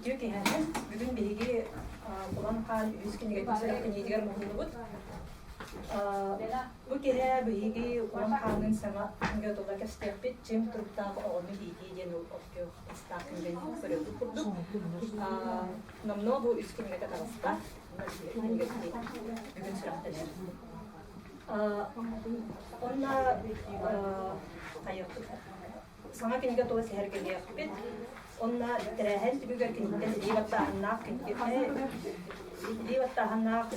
Үтүө киэһэнэн. Бүгүн биһиги Кулан Хаан үһүс кинигэтин сүрэхтэниитигэр муһуннубут. Бу киэһэ биһиги Кулан Хаанныын саҥа кинигэ тула кэпсэтиэхпит. Чиҥ туруктаах оҕону иитии диэн олохтоох ыстаах кинигэни көрөрбүт курдук. Номнуо бу үс кинигэтэ таҕыста. Бүгүн сүрэхтэнэр. Онно хайыахпыт Саҥа кинигэ тула сэһэргэһиэхпит уонна тэрээһин түмүгэр киниттэн илии баттааһыннаах кинигэ илии баттааһыннаах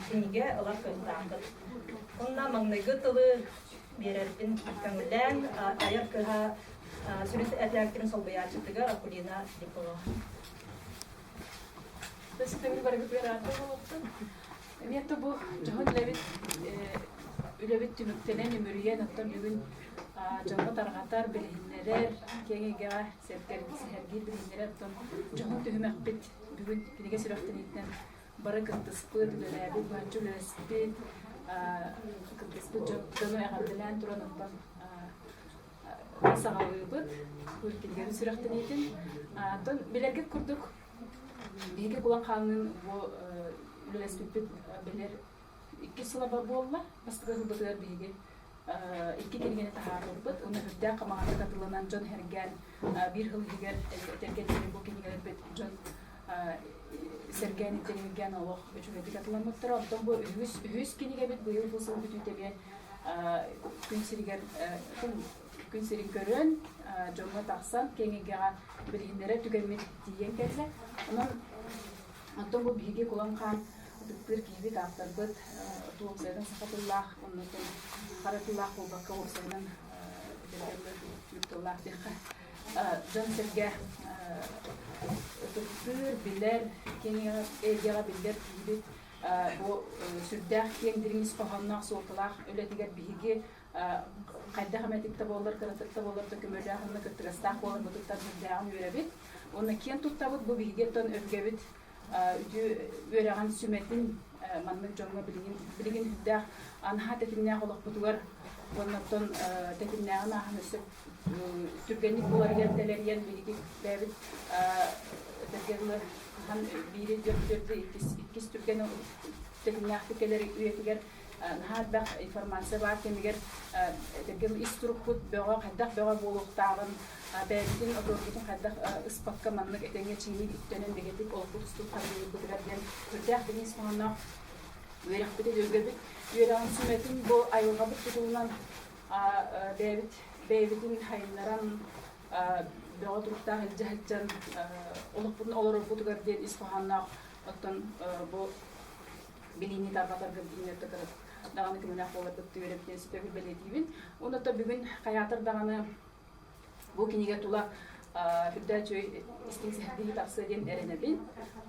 кинигэ ылар кыахтаахпыт. Уонна маҥнайгы тылы биэрэрбин көҥүллээн айар кыһа сүрүн эрэдээктэрин солбуйааччытыгар Акулина Филиппова. Эмиэ бу дьоһун үлэбит үлэбит түмүктэнэн үмүрүйэн, оттон бүгүн дьоҥҥо тарҕатар, билиһиннэрэр, киэҥ эйгэҕэ сэһэргиир билиһиннэрэр, оттон дьоһун түһүмэхпит бүгүн кинигэ сүрэхтэниитинэн бары кыттыспыт, үлэлээбит, быһаччы үлэлэспит, кыттыспыт дьону эҕэрдэлээн туран оттон саҕалыыбыт бу кинигэни сүрэхтэниитин. Оттон билэргит курдук Биһиги Кулан хаанныын бу үлэлэспиппит билэр иккис сыла буолла. Бастакы сылбытыгар биһиги икки кинигэни таһаарбыппыт. Уонна үрдээх хамаҕатык атылланан дьон сэргээн биир сыл иһигэр этэргэ диэри бу кинигэлэрбит дьон сэргээн интэриэһиргээн олох үчүгэйдик атыламмыттара. Оттон бу үһүс, үһүс кинигэбит быйыл бу сыл бүтүүтэ эмиэ күн сиригэр күн сирин көрөн, дьоҥҥо тахсан, киэҥ эйгэҕэ билиһиннэрэр түгэммит тиийэн кэллэ. Онон оттон бу биһиги Кулан Хаан ытыктыыр киһибит, ааптарбыт уопсайынан саха тыллаах, оннуттан хара тыллаах буолбакка уопсайынан түүр тыллаах диэххэ дьон-сэргэ ытыктыыр, билэр, киэҥ эйгэҕэ биллэр киһибит бу сүрдээх киэҥ дириҥ ис хоһоонноох суолталаах үлэтигэр биһиги хайдах эмэтик да буоллар, кыратык да буоллар да көмөлөөх уонна кыттыгастаах буоларбытыттан сүрдээҕин үөрэбит. Уонна киэн туттабыт бу биһиги оттон өбүгэбит үтүө үөрэҕин сүмэтин маннык дьоҥҥо билигин билигин сүрдээх анаһаа тэтимнээх олохпутугар уонна оттон тэтимнээҕин ааһан өссө түргэнник буларыйан тэлэрийэн биһиги бэйэбит этэргэ дылы хаһан биири дьөрдү иккис иккис түргэн тэтимнээхтик кэлэр үйэтигэр наһаа элбэх информация баар кэмигэр этэргэ ис турукпут бөҕө хайдах бөҕө буолуохтааҕын бэйэбитин отуорбутун хайдах ыспакка маннык этэҥҥэ чиҥник үктэнэн бигэтик олохпут устун харбыырбытыгар диэн сүрдээх дириҥ ис хоһоонноох үөрэхпитин өбүгэбит үөрэҕин сүмэтин бу айылҕабыт тутулунан бэйэбит бэйэбитин хайыннаран бөҕө туруктаах илдьэ сылдьан олохпутун олорорбутугар диэн ис хоһоонноох оттон бу билиини тарҕатарга билиини даҕаны көмөлөөх буоларбыт үөрэппитин сөтөгүл бэлиэтиибин. Уонна бүгүн хайаатар даҕаны бу кинигэ тула үрдээ үчүгэй истиҥ сэһэргэһии тахсыа диэн эрэнэбин.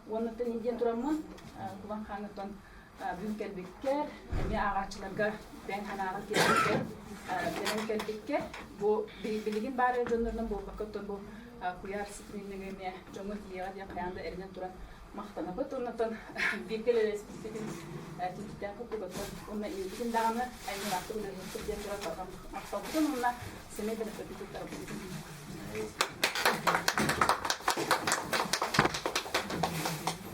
Уонна диэн тураммын Кулан Хааныттан бүгүн кэлбиккэр, эмиэ ааҕааччыларга бэйэҥ санааҕын тиэрдибиккэр, бэлэм кэлбиккэр, бу билигин баар дьоннорунан буолбакка, оттон бу куйаар ситимин эмиэ дьоҥҥо тиийиэҕэ диэн хайаан да эрэнэн туран махтанабыт. Оннотон бииргэ үлэлэспиппитин түмүктээх курдук оттон уонна инникитин даҕаны айымньылаахтык үлэлэһиэхпит диэн туран барҕа махталбытын уонна сэмэй бэлэхпитин туттарабыт.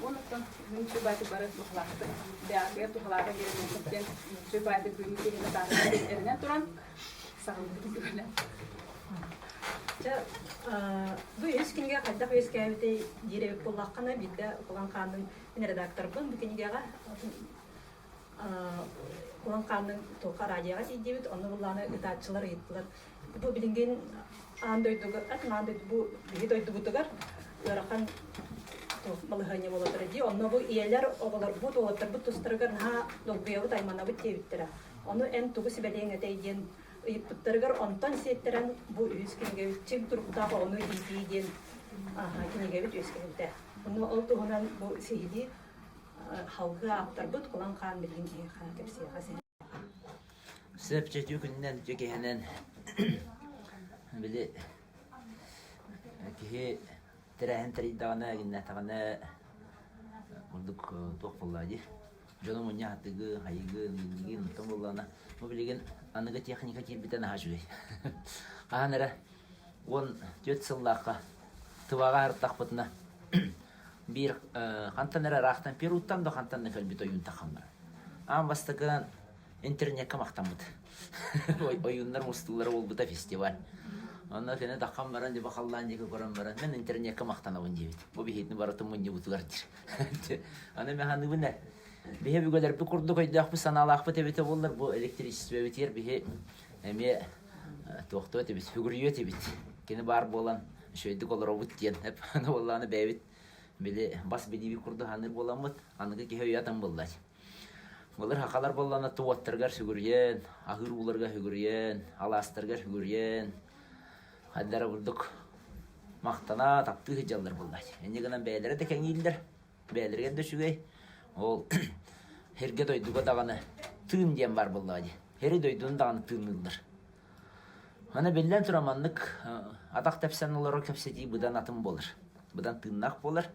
Оннуктан бүгүн сүбааты бары тухалаахтык, бэйэҕитигэр тухалаата диэн диэн сүбааты бүгүн киһини таһааран эрэнэн туран саҕалыыбыт күнэ. Чэ, бу үс кинигэ хайдах үөскээбитэй диир эбит буоллаххына, биирдэ Кулан Хаанныын мин редакторбын бу кинигэҕэ Кулан Хаанныын туохха радиоҕа тиийдибит, онно буллааны ыытааччылар ыйыттылар. Бу билигин аан дойдуга, аан дойду бу биһи дойдубутугар ыарахан балаһыанньа буола турар дии. Онно бу ийэлэр оҕолорбут, уолаттарбыт тустарыгар наһаа долгуйабыт, айманабыт диэбиттэрэ. Ону эн тугу сүбэлиэҥ этэй диэн ыйыппыттарыгар онтон сиэттэрэн бу үһүс кинигэбит чиҥ туруктаах оҕону иитии диэн кинигэбит үөскээбитэ. Ону ол туһунан бу сиһилии халгыы ааптарбыт Кулан Хаан билигин киһиэхэ кэпсиэхэ син. Сөп чөтүү күнүнэн үтүө киһинэн били киһи тэрээһин тэрийдэҕинэ гиннэтэҕинэ ордук туох буоллаа дии дьону мунньа сатыгы, хайыгы, гиннигин, онтон буоллаҕына бу билигин аныгы техника киирбитэ наһаа үчүгэй. Хаһан эрэ 14 сыллаахха тываҕа аһартахпытына. Биир хантан эрэ ыраахтан Перуттан да хантан да кэлбит ойуун таххан баран. Аан бастакынан интернекка махтаммыт. Ойууннар мустуулара буолбута фестиваль. Онно кини таххан баран дьэ халлаан диэки көрөн баран мен интернекка махтанабын диэбит. Бу биһитини барытын мунньубутугар диир. Аны мен саныыбын ээ. Биһи өбүгэлэрбит курдук өйдөөхпүт санаалаахпыт эбитэ буоллар бу электричествобитигэр биһи эмиэ туохтуо этибит, сүгүрүйүө этибит. Кини баар буолан үчүгэйдик олоробут диэн. Аны буоллаҕына бэйэбит били бас билиибит курдук саныыр буоламмыт, аныгы киһи өйө атын буолла. Былыр сахалар буоллаҕына туоттарыгар сүгүрүйэн, аһыыр ууларга сүгүрүйэн, алаастарыгар сүгүрүйэн, хайдара курдук махтана, таптыы сылдьаллар буоллааччы. Инньэ гынан бэйэлэрэ да кэҥииллэр, бэйэлэригэр да үчүгэй. Ол сиргэ дойдуга даҕаны тыын диэн баар буоллаҕа дии. Сири дойдуну даҕаны тыынныыллар. Аны биллэн туран маннык атах тэпсэн олорор кэпсэтии быдан атын буолар. Быдан тыыннаах буолар.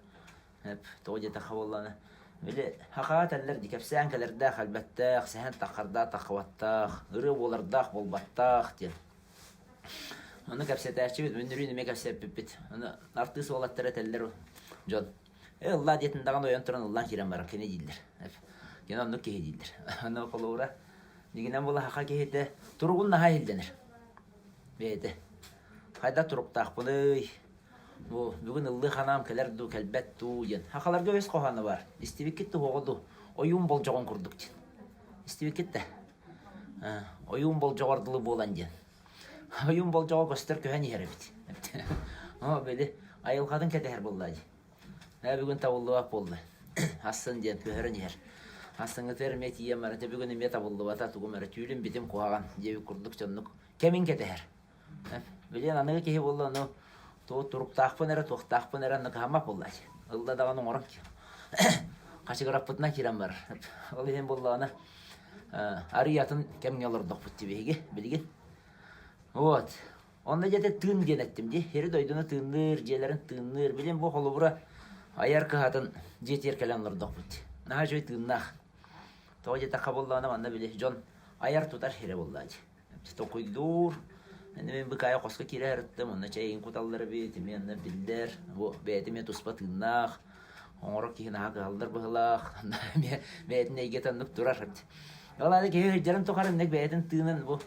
Тоҕо диэтэххэ буоллаҕына, били хахаа этэллэр дии кэпсээн кэлэрдээх элбэттээх, сэһэн таххардаах таххыбаттаах, ырыа буолардаах буолбаттаах диэн. Ону кэпсэтээччибит, мин эмиэ кэпсэппиппит. Аны артыыс уолаттар этэллэр дьон Э, ыллаа диэтин даҕаны ойон туран ыллаан киирэн барар кини дииллэр. Кини оннук киһи дииллэр. Аны холобура, дьиҥинэн буола саха киһитэ туругун наһаа иһиллэнэр. Бэйэтэ. Хайдах туруктаахпыный? Бу бүгүн ыллыы ханаам кэлэр дуу, кэлбэт дуу диэн. Сахаларга өс хоһооно бар. Истибиккит туһуоҕа дуу? Ойуун болдьоҕун курдук диэн. Истибиккит да? Ойуун болдьоҕор дылы буолан диэн. Ойуун болдьоҕо көстөр көһөн иһэр эбит. Оо, били айылҕатын кэтэһэр буолла дии. Ээ, бүгүн табыллыбат буолла. Ассын диэн көһөрөн иһэр. Ассыҥҥытыгар эмиэ тиийэн баран, бүгүн эмиэ табыллыбата, тугум эрэ түүлүм битим куһаҕан диэбит курдук дьоннук кэмин кэтэһэр. Билиэн аныгы киһи буолла ону тугу туруктаахпын эрэ, туохтаахпын эрэ онно кыһаммат буолла. Ылла даҕаны оҥорон хачыгыраппытынан киирэн барар. Ол иһин буоллаҕына арый атын кэмҥэ олордохпут дии биһиги билигин. Вот. Онно дьэ тыын диэн эттим дии. Сири дойдуну тыынныыр, дьиэлэрин тыынныыр. Билин бу холобура айар кыһатын дьиэтигэр кэлэн олордохпут. Наһаа үчүгэй тыыннаах. Тоҕо диэтэххэ буоллаҕына манна били дьон айар-тутар сирэ буоллаа дии. Толкуйдуур. Аны мин быкаайа хоско киирэ сырыттым, онно чэйин куталлар эбит, эмиэ онно биллэр. Бу бэйэтэ эмиэ туспа тыыннаах, оҥорор киһи наһаа кыһаллар быһыылаах, эмиэ бэйэтин эйгэтэ оннук турар. Ол аата киһи сылдьарын тухары инник бэйэтин тыынын бу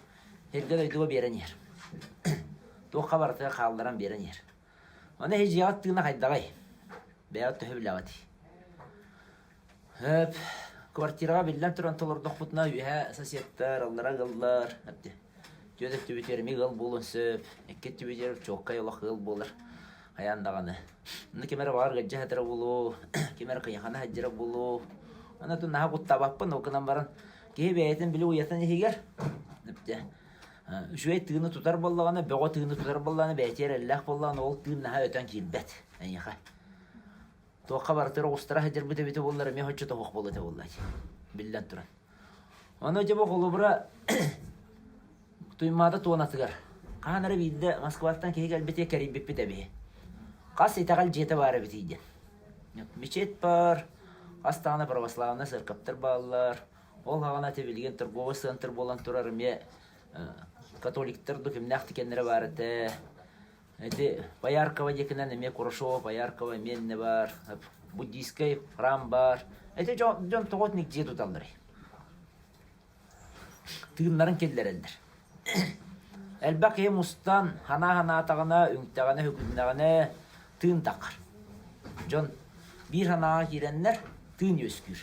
сиргэ дойдуга биэрэн иһэр. Туохха барытыгар хаалларан биэрэн иһэр. Ону эһи дьиэҕит тыына хайдаҕай? Бэйэҕит төһө билэҕитий? Хөп, квартираҕа биллэн туран толордохпутуна үөһэ соседтар, аллара ыаллар, түөрт өттүбүтүгэр эмиэ ыал буолуон сөп, икки өттүбүтүгэр чуолкай олох ыал буолар хайаан даҕаны. Онно ким эрэ баҕар ыалдьа сытара буолуо, ким эрэ кыйахана сылдьара буолуо. Аны тун наһаа куттаабаппын, ол гынан баран киһи бэйэтин били уйатын иһигэр үчүгэй тыыны тутар буоллаҕына, бөҕө тыыны тутар буоллаҕына, бэйэтигэр эрэллээх буоллаҕына, ол тыын наһаа өтөн киирбэт эйиэхэ. Туохха барытыгар оҕустара сылдьарбыт эбитэ буоллар эмиэ соччо тоһуох буолуо этэ буолла дии. Биллэн туран. Ону дьэ бу холобура Туймаада туонатыгар хаһан эрэ биирдэ Москваттан киһи кэлбитигэр кэрийбиппит эбиһи. Хас итэҕэл дьиэтэ баар эбитий диэн. Мечеть баар, хас даҕаны православнай церковтар бааллар. Ол хаҕана ити билигин торговый центр буолан турар эмиэ католиктар ду кимнээх тикэннэрэ баар этэ. Ити Пояркова диэкинэн эмиэ Курашова, Пояркова эмиэ иннэ баар, буддийскай храм баар. Ити дьон, дьон тоҕо итинник дьиэ туталларый? Тыыннарын киллэрэллэр. Элбэх киһи мустан, ханаа ханаатаҕына, үҥтэҕинэ, үкүннэҕинэ тыын таххар. Дьон биир санааҕа киирэннэр тыын үөскүүр.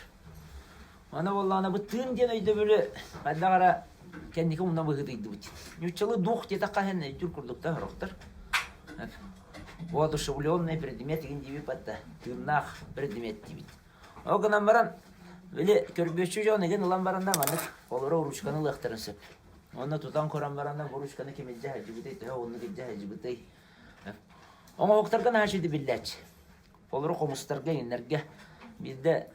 Аны буоллаҕына бу тыын диэн өйдөбүлү хайдах эрэ кэнники умна быһыытыйдыбыт. Нууччалыы дух диэтэххэ иһин өйдүүр курдуктар сорохтор. Воодушевленный предмет игин диибит батта тыыннаах предмет диибит. Ол гынан баран били көрбүөччү дьон игин ылан бараннар маннык олоро ручканы ылыахтарын сөп. Онно тутан көрөн бараннар бу ручканы ким илдьэ сылдьыбытый, төһө уһуннук илдьэ сылдьыбытый. Оҥоһуктарга наһаа үчүгэй биллээччи. Олору хомустарга, иҥнэргэ биирдэ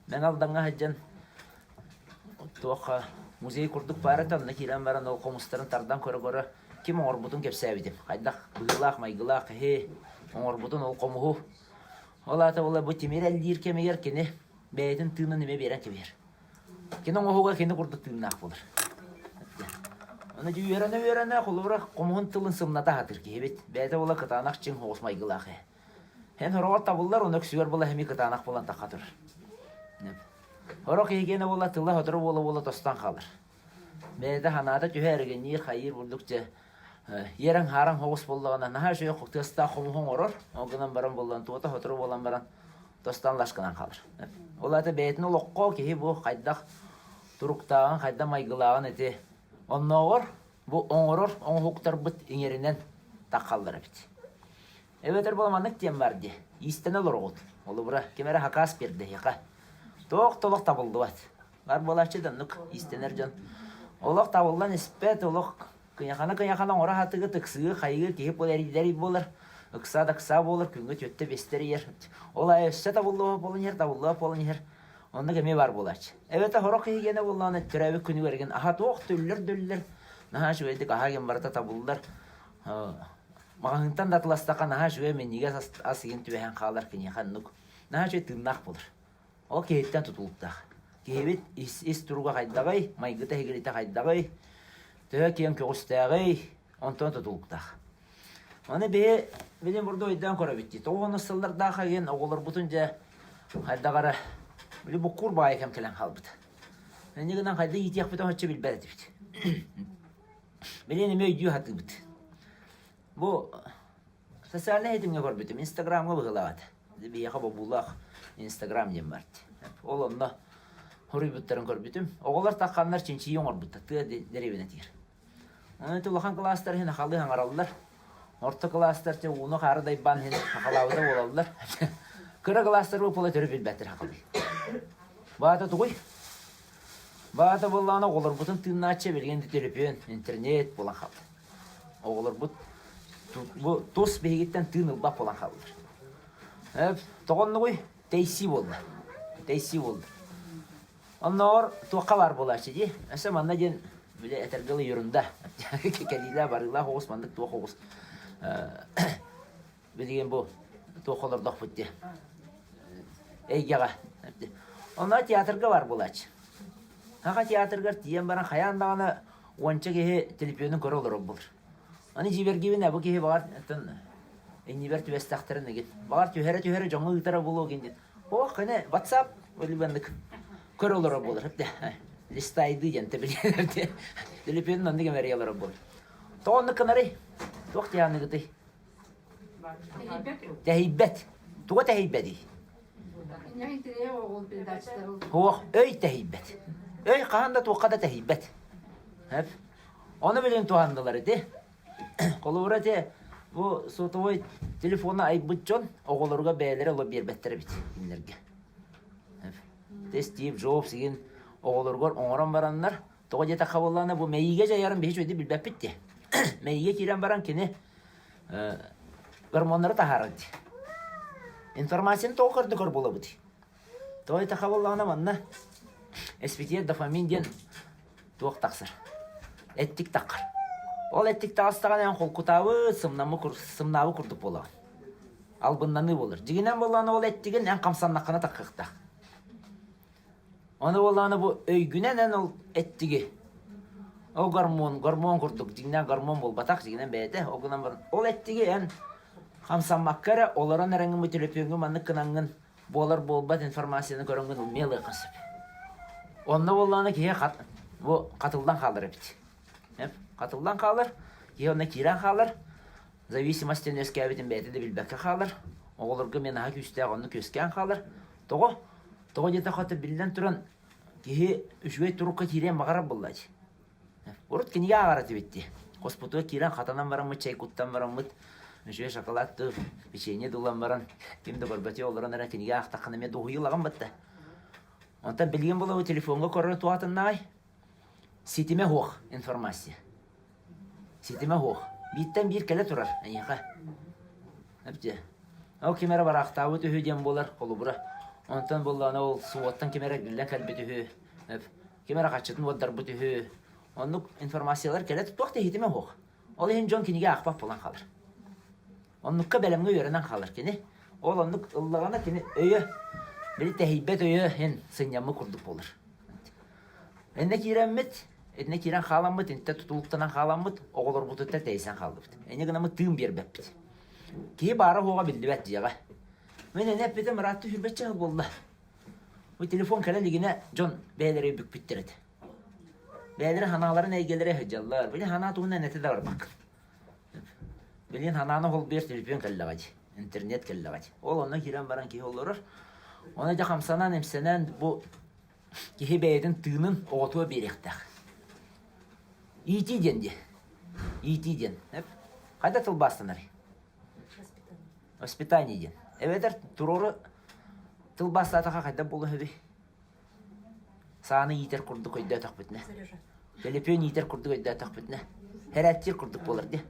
Мэҥэ Алдаҥҥа сылдьан туох музей курдук баар этэ, онно киирэн баран ол хомустарын тардан көрө-көрө ким оҥорбутун кэпсээбитим. Хайдах быһыылаах-майгылаах киһи оҥорбутун ол хомуһу. Ол аата була бу тимир эллиир кэмигэр кини бэйэтин тыынын эмиэ биэрэн кэбиһэр. Кини оҥоһуга кини курдук тыыннаах буолар. Аны үөрэнэ-үөрэнэ холобура хомуһун тылын сымната сатыыр киһибит. Бэйэтэ була кытаанах чиҥ соҕус майгылаах ээ. Эн хороҕор табыллар, ону өксүгэр буола эми кытаанах буолан тахха турар. Хорох киһигиэнэ буола тыла сотору буола-буола тостон хаалар. Бэйэтэ санаата түһэ эргинниир, хайыыр бурдук дьэ иэрэҥ-хаараҥ соҕус буоллаҕына наһаа үчүгэй тыастаах хомуһу оҥорор, ол гынан баран буоллан туота сотору буолан баран тостон лашканан хаалар. Ол аата бэйэтин олоххо киһи бу хайдах туруктааҕын, хайдах майгылааҕын ити оннооҕор бу оҥорор оҥоһуктарбыт иҥэринэн таххаллар эбит. Эбэтэр була маннык диэн бар дии, иистэнэ олороҕут. Холобура, ким эрэ хакаас биэрдэ эһиэхэ. Туох да олох табыллыбат. Бар буолааччы да оннук иистэнэр дьон. Олох табыллан испэт, олох кыйахана-кыйахана оҥоро сатыгы, тыксыы, хайыы киһи буолар, эрийдэр буолар. Ыксаа да ыксаа буолар, күҥҥэ түөттэ биэстэ эрийэр. Ол аайы өссө табыллыбат буолан иһэр, табыллыбат буолан иһэр. Оннук эмиэ баар буолааччы. Эбэтэр сорох киһи гиэнэ буоллаҕына төрөөбүт күнүгэр игин аһа туох да үллэр да үллэр, наһаа үчүгэйдик аһа игин барыта табыллар. Маҕаһыынтан да атыластахха наһаа үчүгэй минньигэс ас игин түбэһэн хаалар киниэхэ оннук наһаа үчүгэй тыыннаах буолар. Ол киһиттэн тутулуктаах. Киһибит ис, ис туруга хайдаҕый, майгыта-сигилитэ хайдаҕый, төһө киэҥ көҕүстээҕий, онтон тутулуктаах. Аны биһи билин бурду өйдөөн көрөбүт дии. Тоҕус сыллардаах игин оҕолорбутун дьэ хайдах эрэ били буккуур баайы кэм кэлэн хаалбыт. Инньэ гынан хайдах иитиэхпитин оччо билбэт этибит. Билин эмиэ өйдүү сатыыбыт. Бу социальнай ситимҥэ көрбүтүм, Инстаграмҥа быһыылаах этэ. Биһиэхэ бобуулаах Инстаграм диэн баар. Ол онно хоруйбуттарын көрбүтүм. Оҕолор тахханнар чинчийии оҥорбуттар тыа дэриэбинэтигэр. Оны ити улахан кылаастар иһин сахалыы хаҥараллар. Орто кылаастар те ууну хаары дайбаан иһин сахалаабыта буолаллар. Кыра кылаастар буола төрүт билбэттэр сахалыы. Баата тугуй? Баата буоллаҕына оҕолорбутун тыыннааччы билигин да төлөпүөн, интернет буолан хаалла. Оҕолорбут бу тус биһигиттэн тыын ылбат буолан хааллылар. Э, тоҕо оннугуй? Тэйсии буолла. Тэйсии буолла. Оннооҕор туохха баар буолааччы дии? Өссө манна диэн били этэргэ дылы ерунда. Кэлиилээх барыылаах оҕус маннык туох оҕус билигин бу туох олордохпут дии эйгэҕэ онно театрга бар буолааччы Саха театрыгар тиийэн баран хайаан даҕаны уонча киһи телефонун көрө олорор буолар аны дьиибэргиибин бу киһи баҕар иннибэр түбэстэхтэрин игин баҕар түһэрэ-түһэрэ дьоҥҥо ыытара буолуо гин диэн ох кини WhatsApp өлүбэнник көрө олорор буолар листайды диэн тэбилиэнэр телефонун оннук эмэрийэ олорор буолар тоҕо оннук гынарый туох диэҕиныгытый Тэһийбэт. Туга тэһийбэтий? Суох, өй тэһийбэт. Өй хаһан да туохха да тэһийбэт. Ону билин туһаннылар ити. Холобура ити бу сотовой телефону айбыт дьон оҕолоруга бэйэлэрэ оло биэрбэттэр эбит кинилэргэ. Стив Джобс игин оҕолоругар оҥорон бараннар тоҕо диэтэххэ буоллаҕына бу мэйиигэ дьайарын биһи үчүгэйдик билбэппит дии. Мэйиигэ киирэн баран кини гормоннары таһаарар дии. Информацияны тоҕо көрдө көр буолабыт. Тоҕо диэтэххэ буоллаҕына манна эспитиэр дофамин диэн туох тахсар. Эттик таххар. Ол эттик таҕыстаҕына эн холкутаабыт, сымнаабыт курдук буолаҕын. Албыннаныы буолар. Дьиҥинэн буоллаҕына ол эттигин эн хамсаннаххына таххыахтаах. Ону буоллаҕына бу өйгүнэн эн ол эттиги ол гормон, гормон курдук дьиҥнээх гормон буолбатах дьиҥинэн бэйэтэ ол гынан баран ол эттиги эн хамсаммакка эрэ олорон эрэҥҥин бу төлөпүөҥҥүн маннык гынаҥҥын буолар буолбат информацияны көрөҥҥүн умнуо ылыаххын сөп. Онно буоллаҕына киһи хат, бу хатыллан хаалар эбит. Хатыллан хаалар, киһи онно киирэн хаалар, зависимость диэн үөскээбитин бэйэтэ да билбэккэ хаалар. Оҕолорго эмиэ наһаа күүстээх оннук үөскээн хаалар. Тоҕо? Тоҕо диэтэххэ, биллэн туран, киһи үчүгэй турукка киириэн баҕарар буоллааччы. Урут кинигэ ааҕар этибит дии. Хоспутугар киирэн хатанан бараммыт, чэй куттан бараммыт, үчүгэй шоколад дуу, печенье дуу ылан баран, ким да көрбөтүй олорон эрэ кинигэ аахтаххына эмиэ дуоһуйуу ылаҕын батта. Онтон билигин буолабы телефоҥҥа көрөр туһатыннаҕай? Ситимэ суох информация. Ситимэ суох. Бииртэн биир кэлэ турар эйиэхэ. Эбдьэ. Ол ким эрэ бараахтаабыт үһү диэн буолар, холобура. Онтон буоллаҕына ол суоттан ким эрэ эргиллэн кэлбит үһү, ким эрэ хаччытын уордарбыт үһү. Оннук информациялар кэлэ туох да иһитимэ суох. Ол иһин дьон кинигэ аахпат буолан хаалар. Оннукка бэлэмҥэ үөрэнэн хаалар кини. Ол оннук ыллаҕына кини өйө, били тэһийбэт өйө иһин сынньаммыт курдук буолар. Иннэ киирэммит, итиннэ киирэн хааламмыт, интэ тутулуктанан хааламмыт, оҕолорбутуттан тэйсэн хааллыбыт. Инньэ гынаммыт тыын биэрбэппит. Киһи баара-суоҕа биллибэт дьиэҕэ. Мин эн эппитим ыраатта сүүрбэччэ сыл буолла. Бу телефон кэлэ илигинэ дьон бэйэлэрэ бүкпүттэр этэ. Бэйэлэрэ санааларын эйгэлэрэ сылдьаллар. Били санаа туһунан этэ да барбаккын. Билигин санааны холбуйар телефон кэллэҕэ дии, интернет кэллэҕэ дии. Ол онно киирэн баран киһи олорор. Ону дьэ хамсанан, имсэнэн бу киһи бэйэтин тыынын оҕотугар биэриэхтээх. Иитии диэн дии. Иитии диэн. Хайда тылбаастанарый? Воспитание диэн. Эбэтэр туруору тылбаастаатахха хайдах буолуо үһүбүй? Сааны иитэр курдук өйдөөтөхпүтүнэ. Төлөпүөн иитэр курдук өйдөөтөхпүтүнэ. Хэрээттиир курдук буолар дии.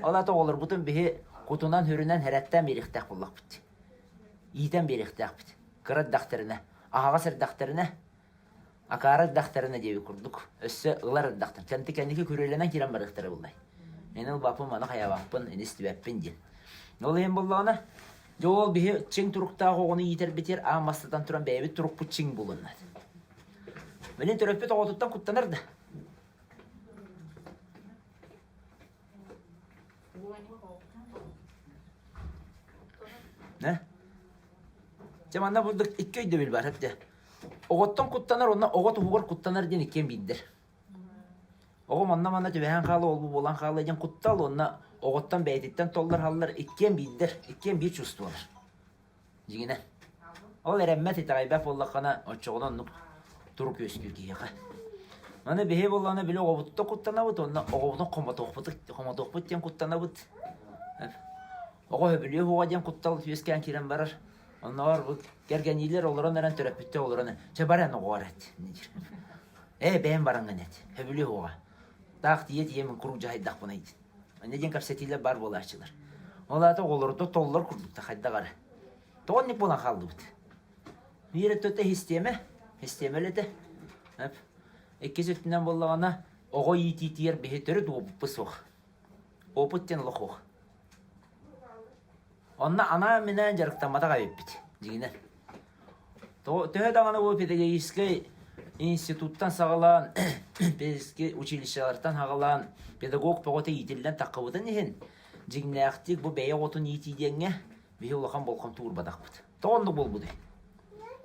Ол аата оҕолорбутун биһи кутунан-сүрүнэн хэрэттээн биэриэхтээх буоллахпыт. Иитэн биэриэхтээхпит. Кыра эрдэхтэринэ, аһаҕас эрдэхтэринэ, акаары эрдэхтэринэ диэбит курдук, өссө ылар эрдэхтэринэ. Кэнти кэнники күрүөлэнэн киирэн барыахтара буоллай. Мин ылбаппын, маны хайаабаппын, ини истибэппин диэн. Ол иһин буоллаҕына, Дьэ ол биһи чиҥ туруктаах оҕону иитэрбитигэр аан бастатан туран бэйэбит турукпут чиҥ булунна. Билин төрөппүт оҕотуттан куттанар да. Нэ? Дьэ манна бурдук икки өйдөбүл бар дьэ. Оҕоттон куттанар уонна оҕо туһугар куттанар диэн иккиэн биирдэр. Оҕо манна-манна түбэһэн хаалла, ол-бу буолан хаалла диэн куттал уонна оҕоттон бэйэтиттэн толлор-халлар иккиэн биирдэр, иккиэн биир чувстволар. Дьиҥинэн. Ол эрэммэт, итэҕэйбэт буоллаххына, оччоҕуна оннук турук үөскүүр киһиэхэ. Аны биһи буоллаҕына били оҕобуттан куттанабыт уонна оҕобутун хомотуохпут, хомотуохпут диэн куттанабыт. Оҕо сөбүлүө суоҕа диэн куттал үөскээн киирэн барар. Оннооҕор бу кэргэниилэр олорон эрэн төрөппүттэр олорон чэ бар эн оҕоор эт диир. Ээ бэйэм бараҥҥын эт, сөбүлүө суоҕа. Таах тиийэ-тиийэ мин куруук дьаһайдахпына диэн. Инньэ диэн кэпсэтиилэр баар буолааччылар. Ол аата оҕолорго толлор курдук да хайдах эрэ. Тоҕо инник буолан хааллыбыт? Биир өттүттэн систиэмэ, систиэмэ үлэтэ. Иккис өттүнэн буоллаҕына, оҕо иитиитигэр биһи төрүт уопуппут суох. Опыт диэн олох суох. Онно анаан-минээн дьарыктамматах эбиппит, дьиҥинэн. Төһө даҕаны бу педагогическай институттан саҕалаан, педагогическай училищелартан саҕалаан педагог бөҕөтө иитиллэн таххыбытын иһин, дьиҥнээхтик бу бэйэ оҕотун иитии диэҥҥэ биһи улахан болҕомто уурбатахпыт. Тоҕо оннук буолбутуй?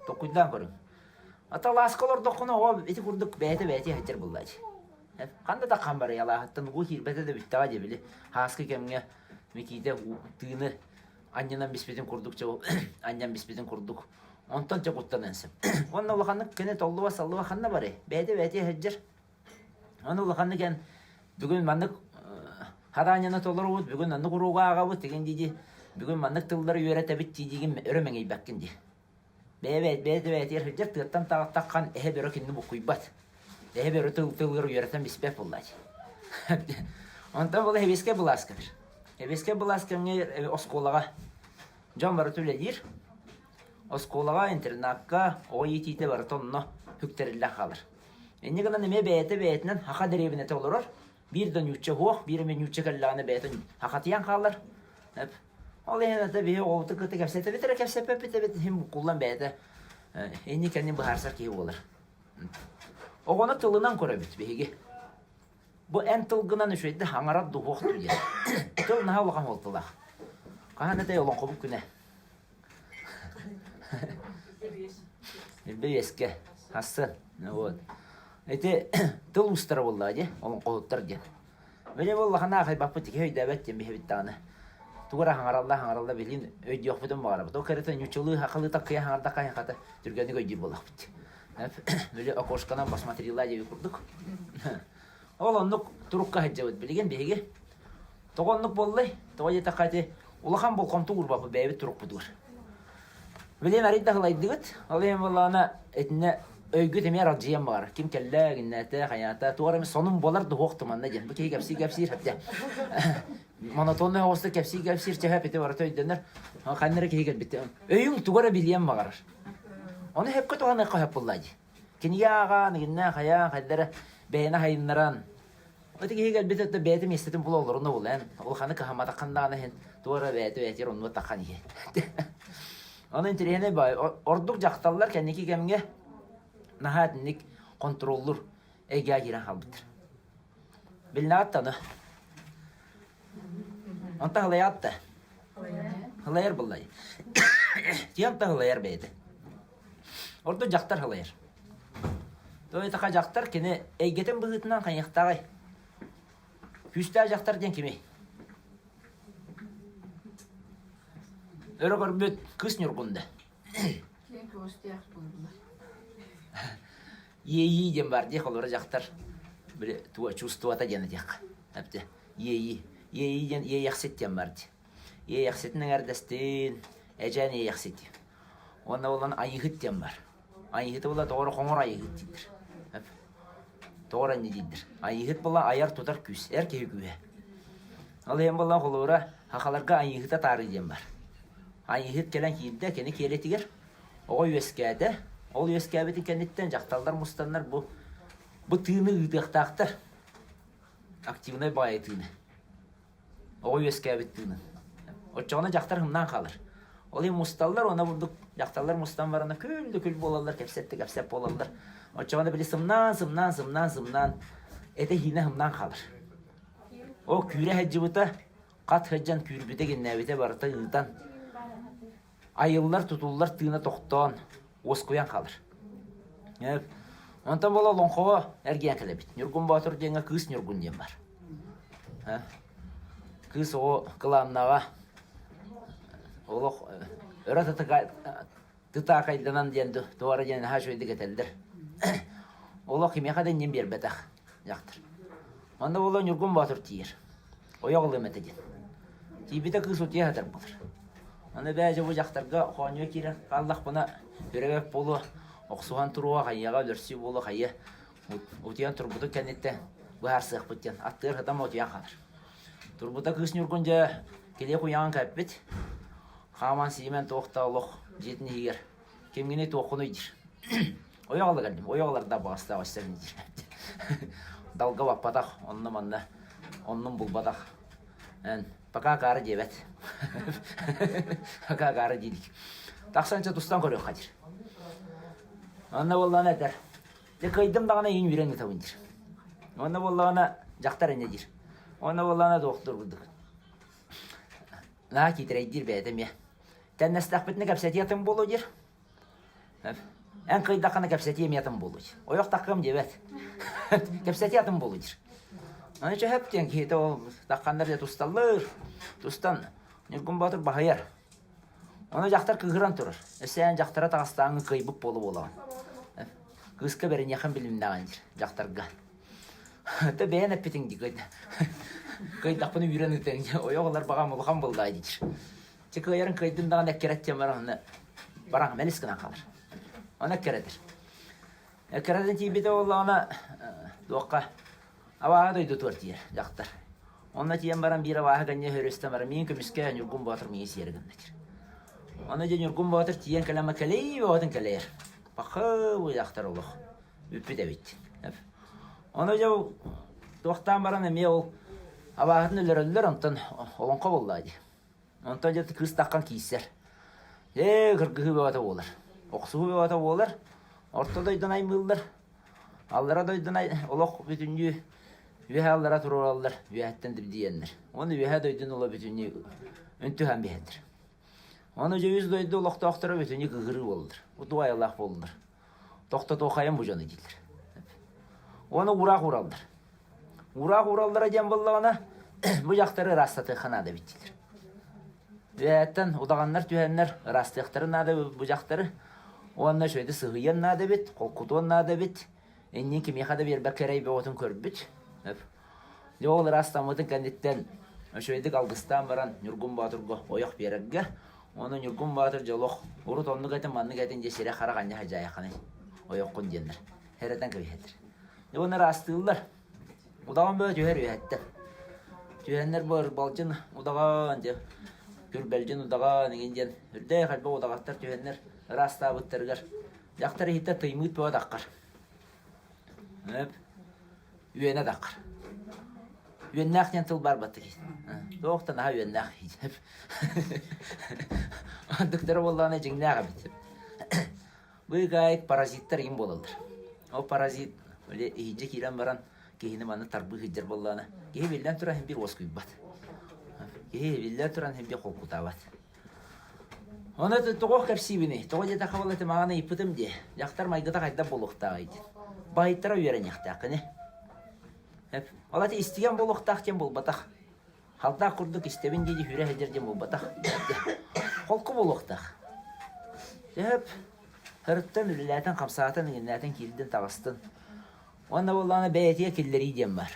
Толкуйдаан көрүҥ. Ата алааска олордоххуна оҕо ити курдук бэйэтэ бэйэтэ сылдьар буоллааччы. Ханна да хан барый алааһыттан уу киирбэтэ да бүттэҕэ дии били һааскы кэмҥэ Микиитэ тыыны анньынан биспитин курдук чэ анньан биспитин курдук онтон чэ куттаныан сөп. Уонна улаханнык кини толлуба саллыба ханна барый? Бэйэтэ бэйэтэ сылдьар. Аны улаханнык эн бүгүн маннык хараанньаны толоробут, бүгүн оннук уруогу ааҕабыт деген дии бүгүн маннык тыллары үөрэтэбит дии диигин өрө мэҥийбэккин дии. Бэйэ бэйэтэ бэйэтигэр сылдьар тыаттан таххан эһэ бөрө кинини буккуйбат. Эһэ бөрө тыл тылыгар үөрэтэн биспэт буоллааччы. Онтон була Хэбиэскэй былаас кэлэр. Хэбиэскэй былаас кэмҥэ оскуолаҕа дьон барыта үлэлиир. Оскуолаҕа, интернакка оҕо иитиитэ барыта онно үктэриллэн хаалар. Инньэ гынан эмиэ бэйэтэ бэйэтинэн саха дэриэбинэтэ олорор. Биир да ньуучча суох, биир эмэ ньуучча кэллэҕинэ бэйэтин хахатыйан хаалар. Ол иһин ата биһи оҕобутун кытта кэпсэтэбит эрэ кэпсэппэппит эбит иһин буккуллан бэйэтэ инни-кэннин быһаарсар киһи буолар. Оҕону тылынан көрөбүт биһиги. Бу эн тылгынан үчүгэйдик хаҥарар дуһуох диэн. Тыл наһаа улахан суолталаах. Хаһан этэй олоҥхобут күнэ? Элбэ үөскэ. Хассын. Вот. Ити тыл уустара буоллаҕа дии, олоҥхоһуттар диэн. Били буоллахына аахайбаппыт киһи өйдөөбөт диэн биһибит даҕаны. Тугу эрэ хаҥаралла хаҥаралла билин өйдүөхпүтүн баҕарабыт. Ол кэрэтэ ньуччалыы хахалыы таккыйа хаҥардахха хата түргэнник өйдүүр буоллахпыт. Били окошканан посмотрела диэбит курдук. Ол оннук турукка сылдьабыт билигин биһиги. Тоҕо оннук буоллай? Тоҕо диэтэххэ ити улахан болҕомто уурбаппыт бэйэбит турукпутугар. Билигин арый да ылайдыгыт, ол иһин буоллаҕына итиннэ өйгүт эмиэ аралдьыйан баҕарар. Ким кэллэ, гиннээтэ, хайаата, туох эрэ сонун буолар дуһуох туманна диэн. Бу киһи кэпсии-кэпсиир хотя монотонный оҕустук кэпсии-кэпсиир чэһэ ити барыта өйдөнөр. Ханна эрэ киһи кэлбит. Өйүҥ тугу эрэ билиэн баҕарар. Ону сөпкө туһаныахха сөп буоллаа дии. Кинигэ ааҕаан, гиннэ, хайаан, хайда эрэ бэйэни хайыннаран, Ити киһи кэлбит өттө бэйэтэ миэстэтин була олоруна була эн улаханы кыһамматаххын даҕаны иһин туох эрэ бэйэтэ бэйэтигэр оннуга таххан иһиэ. Ону интэриэһинэй баай ордук дьахталлар кэнники кэмҥэ наһаа итинник хонтуруоллуур эйгэҕэ киирэн хаалбыттар. Билинэҕит да ону? Онтон халайаҕыт да? Халайар буоллай. Тиэм таһылайар бэйэтэ. Ордук дьахтар халайар. Тоҕо диэтэххэ дьахтар кини эйгэтин быһыытынан хайыахтааҕый? Күүстээх дьахтар диэн кимий? Өрө көрбүт кыыс Ньургунда. Киэҥ көҕүстээх буоллулар. Иэйии диэн баар дии, холобура дьахтар били туга чувствота диэн этиэххэ. Эптэ иэйии. Иэйии диэн иэйэхсит диэн баар дии. Иэйэхситин эҥэрдэстин, эдьээн иэйэхсит диэн. Уонна буолан айыыһыт диэн баар. Айыыһыты була тоҕо эрэ хоҥор айыыһыт дииллэр. Тоҕо эрэ инньэ дииллэр. Айыыһыт була айар-тутар күүс, эр киһи күүһэ. Ол иһин буолла холобура сахаларга айыыһыта таарыы диэн баар. Айыыһыт кэлэн киирдэ, кини киэлитигэр оҕо үөскээтэ. Ол үөскээбитин кэнниттэн дьахталлар мустаннар бу бу тыыны ыытыахтаахтар. Активнай баайы тыыны. Оҕо үөскээбит тыынын. Оччоҕуна дьахтар ымнаан хаалар. Ол иһин мусталлар, уонна бурдук дьахталлар мустан баран күл да күл буолаллар, кэпсэт да кэпсэт буолаллар. Оччоҕуна били сымнаан, сымнаан, сымнаан, сымнаан этэ-иһиинэ ымнаан хаалар. Ол күүрэ сылдьыбыта, хат сылдьан күүрбүтэ, гиннээбитэ барыта ыытан, айыллар, тутуллар тыына тохтоон, уоскуйан хаалар. Онтон буола олоҥхоҕо эргийэн кэлэбит. Ньургун Боотур диэҥҥэ Кыыс Ньургун диэн бар. Кыыс оҕо кылааннаҕа олох өрө тытаакайданан диэн туора диэн наһаа үчүгэйдик этэллэр. Олох кимиэхэ да иннин биэрбэтэх дьахтар. Онно буола Ньургун Боотур тиийэр. Ойох ылыам этэ диэн. Тиийбитэ кыыс утуйа сытар буолар. Аны бээ дьэ бу дьахтарга хоонньуга киирэн хааллахпына өрөбөт буолуо, охсуһан туруо, хайыаҕа өлөрсүү буолуо, хайыа утуйан турбутун кэнниттэн быһаарсыахпыт диэн аттыгар сытан утуйан хаалар. Турбута кыыс Ньургун дьэ килиэ куйаҕын кэппит, хааман-сиимэн туох да олох дьиэтин иһигэр кимҥиний туоххунуй диир. Ойох ала кэллим, ойох ылардаах баҕастаах өссө диир. Далга баппатах, онно-манна оннун булбатах. Эн пока акаары диэбэт. Пока акаары диирик. Тахсан чэ тустан көрүөххэ диир. Онно буоллаҕына этэр. Дьэ кыайдым даҕаны иин үүрэн ыытабын диир. Онно буоллаҕына дьахтар инньэ диир. Онно буоллаҕына туохтуур курдук. Наһаа киитэрэйдиир бэйэтэ эмиэ. Тэннэстэхпитинэ кэпсэтиэ атын буолуо диир. Эн кыйдаххына кэпсэтиэ эмиэ атын буолуо диир. Ойох таххыам диэбэт. Кэпсэтиэ атын буолуо диир. Аны чөһөп диэн киһитэ ол тахханнар дьэ тусталлар. Тустан Ньургун Боотур баһыйар. Ону дьахтар кыыһыран турар. Өссө эн дьахтара таҕыстааҥҥын кыайбыт буола буолаҕын. Кыыска бэриниэххин билимнэҕин диир дьахтарга. Тэ бэйэн эппитиҥ дии кыайдахпына үүрэн ыытыаҥ ойох ылар баҕам улахан буоллаа диир. Чэ кыайарын кыайдым даҕаны эккирэт диэн баран онно баран мэлис гынан хаалар. Ону эккирэтэр. Эккирэтэн тиийбитэ буоллаҕына туохха абааһы дойдутугар тиийэр дьахтар. Онно тиийэн баран биир абааһы кэнньэ хөрүстэн баран миин көмүскэ Ньургун Боотур миигин сиэри гынна диир. Ону дьэ Ньургун Боотур тиийэн кэлэн кэлэй бөҕөтүн кэлэйэр. Пахы дьахтар олох бүппүт эбит. Ону дьэ туохтаан баран эмиэ ол абааһытын өлөрөллөр онтон олоҥхо буоллаа дии. Онтон дьэ кыыс таххан киирсэр. Ээ кыргыһыы бөҕөтө буолар. Охсуһуу бөҕөтө буолар. Орто дойдуну аймыыллар. Аллара дойдуну олох бүтүннүү үөһэ аллара туруораллар, үөһэттэн дибдийэннэр. Уонна үөһэ дойдуну ыла бүтүннүү үнтүһэн биһэллэр. Ону дьэ үс дойду олохтоохторо бүтүннүү кыһырыы буоллулар. Утуу айылаах буоллулар. Тохтотуохайым бу дьону дииллэр. Уонна уураах уураллар. Уураах уураллара диэн буоллаҕына, бу дьахтары ыраастатыахха наада эбит дииллэр. Үөһэттэн удаҕаннар түһэннэр ыраастыахтарын наада бу дьахтары. Уонна үчүгэйдик сыһыйыан наада эбит, холкутуон наада эбит. Иннин кимиэхэ да биэрбэккэ эрэй бөҕөтүн көрбүт. Дьэ ол ыраастаммытын кэнниттэн үчүгэйдик алгыстаан баран Ньургун Боотурга ойох биэрэргэ. Ону Ньургун Боотур дьэ олох урут оннук этин маннык этин дьэ сирэ-хара ханньа хадьаайаххыный ойоххун диэннэр хэрэтэн кэбиһэллэр. Дьэ уонна ыраастыыллар. Удаҕан бөҕө түһэр үөһэттэн. Түһэннэр бу Балдьын удаҕан дьэ Күрбэлдьин удаҕан игин диэн үрдээх элбэх удаҕаттар түһэннэр ыраастаабыттарыгар дьахтар иһиттэ тыймыыт бөҕө таххар. Өп үөнэ таххар. Үөннээх диэн тыл баар баттык. Туох да наһаа үөннээх. Андыктара буоллаҕына дьиҥнээх эбит. Быыкаайык паразиттар иҥин буолаллар. Ол паразит били иһирдьэ киирэн баран киһини манна тарбыы сылдьар буоллаҕына, киһи биллэн туран иһин биир уоскуйбат. Киһи биллэн туран иһин биир холкутаабат. Ону тоҕо кэпсиибиний? Тоҕо диэтэххэ буолла маҕан ыйыппытым дии. Дьахтар майгыта хайдах буолуохтааҕый диэн. Баһыйтара үөрэниэхтээххиний. Ол ати истигэн буолуохтаах диэн буолбатах. Халдаах курдук истэбин дии дии сылдьар диэн буолбатах. Холку буолуохтаах. Сөп. Һырыттан, үлэлээтин, хамсаатын, иҥиннээтин, киирдин, таҕыстын. Уонна буоллаҕына бэйэтигэр киллэрии диэн баар.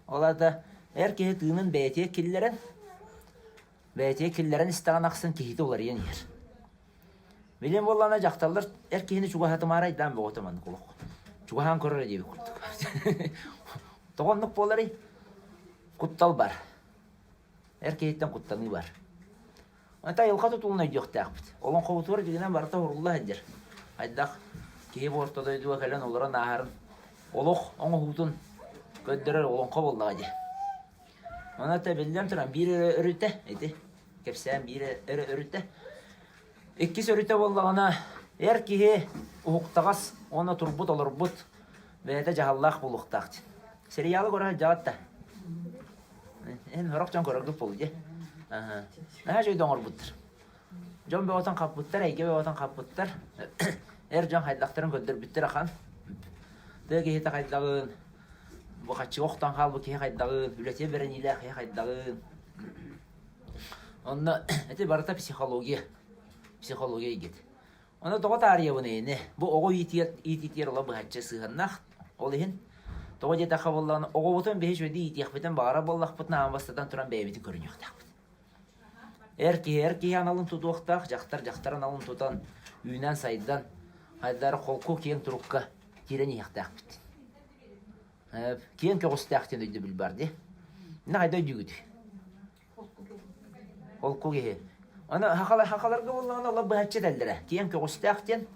Ол аата эр киһи тыынын бэйэтигэр киллэрэн, бэйэтигэр киллэрэн истэҕин ахсын киһитэ уларыйан иһэр. Билим буоллаҕына дьахталлар эр киһини чугаһатымаары айдаан бөҕөтө маннык олох. Чугаһаан көрөр диэбит курдук. Тоҕо оннук буоларый? Куттал бар. Эр киһиттэн куттаныы бар. Онто айылҕа тутулун өйдүөхтээхпит. Олоҥхобутугар дьиҥинэн барыта уһурулла сылдьар. Хайдах киһи бу орто дойдуга кэлэн олорон ааһарын олох оҥоһуутун көрдөрөр олоҥхо буоллаҕа дии. Онон биллэн туран биир эрэ өрүтэ ити кэпсээн биир эрэ өрүтэ. Иккис өрүтэ буоллаҕына эр киһи уһуктаҕас уонна турбут олорбут бэйэтэ дьаһаллаах буолуохтаах диэн. Сериалы көрө сылдьаҕыт да? Эн сорох дьон көрөргүт буолуо дии. Наһаа үчүгэй оҥорбуттар. Дьон бөҕөтүн хаппыттар, эйгэ бөҕөтүн хаппыттар. Эр дьон хайдахтарын көрдөрбүттэр ахан. Тыа киһитэ хайдаҕын, бу хаччыга охтон хаалбыт киһи хайдаҕын, үлэтигэр бэриниилээх киһи хайдаҕын. Онно ити барыта психология. Психология эйгэтэ. Ону тоҕо таарыйабын эйини? Бу оҕо иитиитигэр ыла быһаччы сыһыаннаах. Ол иһин тоҕо диэтэххэ буоллаҕына, оҕобутун биһи үчүгэйдик иитиэхпитин баҕарар буоллахпытына, аан бастатан туран бэйэбитин көрүнүөхтээхпит. Эр киһи эр киһи аналын тутуохтаах, дьахтар дьахтар аналын тутан, үүнэн-сайдан, хайдары холку киэҥ турукка киирэн иһиэхтээхпит. Киэҥ көҕүстээх диэн өйдөбүл бар дии. Инна хайда өйдүүгүтүй? Холку киһи. Аны хахаларга буоллаҕына олор быһаччы этэллэрэ. Киэҥ көҕүстээх диэн.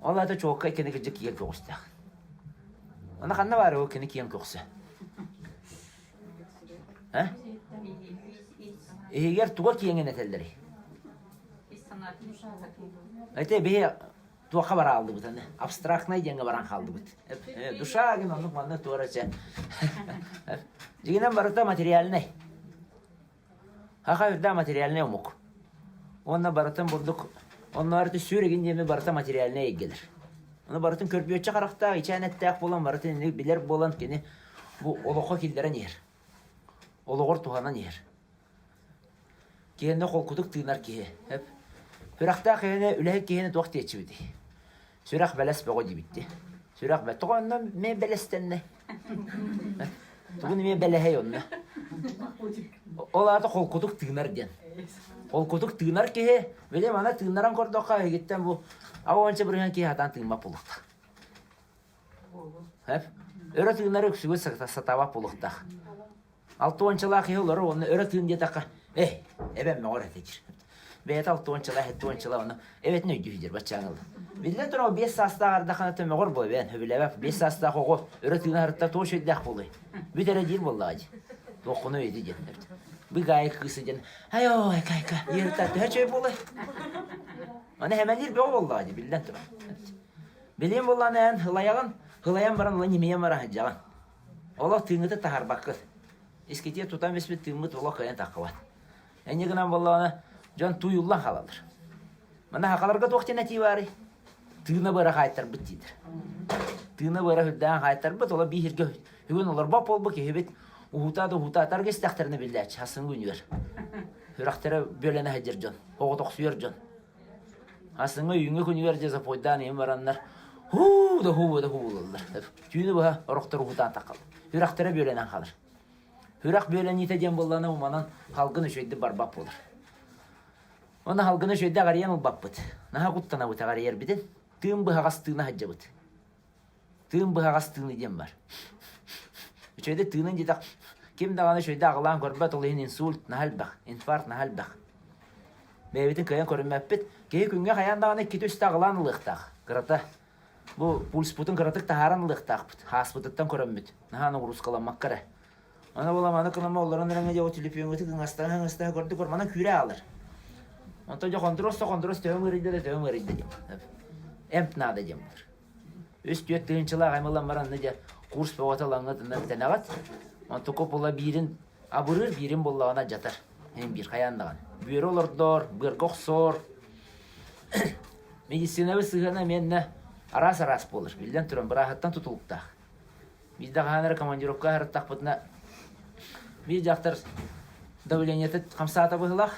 Ол аата чуолкай кини кырдьык киэҥ көҕүстээх. Аны ханна баар ол кини киэҥ көҕүсэ? Э? Иһигэр туга киэҥин этэллэрий? Ити биһи туохха бара хааллыбыт аны абстрактнай диэҥҥэ баран хааллыбыт душа гин оннук манна туора чэ дьиҥинэн барыта материальнай хаха үрдэ материальнай омук уонна барытын бурдук онно барыта сүр игин диэми барыта материальнай эйгэлэр ону барытын көрбүөччү харахтаах ичээн эттээх буолан барытын инник билэр буолан кини бу олоххо киллэрэн иһэр олоҕор туһанан иһэр Киһини холкутук тыынар киһи. Эп. Сүрэхтээх киһини, үлэһит киһини туох диэччибитий? Сүрэх бэлэс бөҕө диибит дии. Сүрэх бэ. Тоҕо онно эмиэ бэлэстэннэ? Тугун эмиэ бэлэһэй онно? Ол аата холкутук тыынар диэн. Холкутук тыынар киһи, били мана тыыннаран көрдөххө, эһигиттэн бу 80 бырыһыан киһи сатаан тыыммат буолуохтаах. Эп. Өрө тыынары үксүгүт сатаабат буолуохтаах. Алтуончалаах киһи олорор уонна өрө тыын диэтэххэ, эй, эбэм мөҕөр этэ диир. Бэйэтэ алтуончалаах, сэттуончалаах ону эбэтин өйдүү диир баччааҥы ыла. Биллэн турар, ол 5 саастаах ардахына мөҕөр буо эбээн, сөбүлээбэт. 5 саастаах оҕо өрө тыына сырытта туох үчүгэйдээх буолуой? Бүт эрэ диир буоллаҕа дии. Туоххуну өйдүү диэн эбит. Быгаайы кыысы диэн, айой, кайка, иэртэ төһө үчүгэй буолуой? Аны хэмэлиир бөҕө буоллаҕа дии, биллэн турар. Билиэн буоллаҕына эн һылайаҕын, һылайан баран ыла ньимийэн бара сылдьаҕын. Олох тыыҥҥытын таһаарбаккыт. Искитиэ тутан биспит тыыммыт олох кыайан таххыбат. Энньэ гынан буоллаҕына, дьон тууйуллан хаалаллар. Манна хахаларга туох диэн этии баарый? Тыына быара хаайтарбыт дииллэр. Тыына быара үрдээн хаайтарбыт, оло биир сиргэ бүгүн олорбот буолбут киһибит уһуутаа да уһуутаа тарга истэхтэринэ биллээччи, хасыҥҥы күнүгэр. Сүрэхтэрэ бүөлэнэ сылдьар дьон, оҕотохсуйар дьон. Астыҥҥа үүҥҥэ күнүгэр дьэ запойдаан иһэн бараннар һуу да һуу да һуу буолаллар. Түүнү быһа орохтор уһутаан таххаллар. Сүрэхтэрэ бүөлэнэн хаалар. Сүрэх бүөлэниитэ диэн буоллаҕына уманан халгын үчүгэйдик барбат буолар. Уонна халгыны үчүгэйдик аҕарыйан ылбаппыт. Наһаа куттанабыт аҕарыйарбытын. Тыын быһаҕас тыына сылдьабыт. Тыын быһаҕас тыыны диэн бар. Үчүгэйдик тыынын диэтэх ким даҕаны үчүгэйдик аҕылаан көрбөт, ол иһин инсульт наһаа элбэх, инфаркт наһаа элбэх. Бэйэбитин кыайан көрүммэппит. Киһи күҥҥэ хайаан даҕаны иккитэ-үстэ аҕылаан ылыахтаах. Кырата. Бу пульспутун кыратык таһааран ылыахтаахпыт. Хааспытыттан көрөммүт. Наһаа ноҕуруускаламмакка эрэ. Аны була маны кыныма олорон эрэҥэ дьэ төлөпүөҥҥүтүн кыҥастаһа-кыҥастаһа көрдүк көр манан күүрэ аалар. Онтон дьэ хондуруос да хондуруос төһөм ыарыйда да төһөм ыарыйда диэн. Эмп наада диэн буолар. Үс-түөрт тыһыынчалаах эм ылан баран дьэ курс бөҕөтө ылаҥҥыт ынна бүтэнэҕит. Онтуку була биирин абырыыр, биирин буллаҕына дьатар. Эм биир хайаан даҕаны. Бүөрү олордор, быарга охсор. Медицинабыт сыһыана эмиэннэ араас-араас буолар. Биллэн туран, бырааһыттан тутулуктаах. Биирдэ хаһан эрэ командировка аһарыттахпытына, биир дьахтар давлениета хамсаата быһыылаах,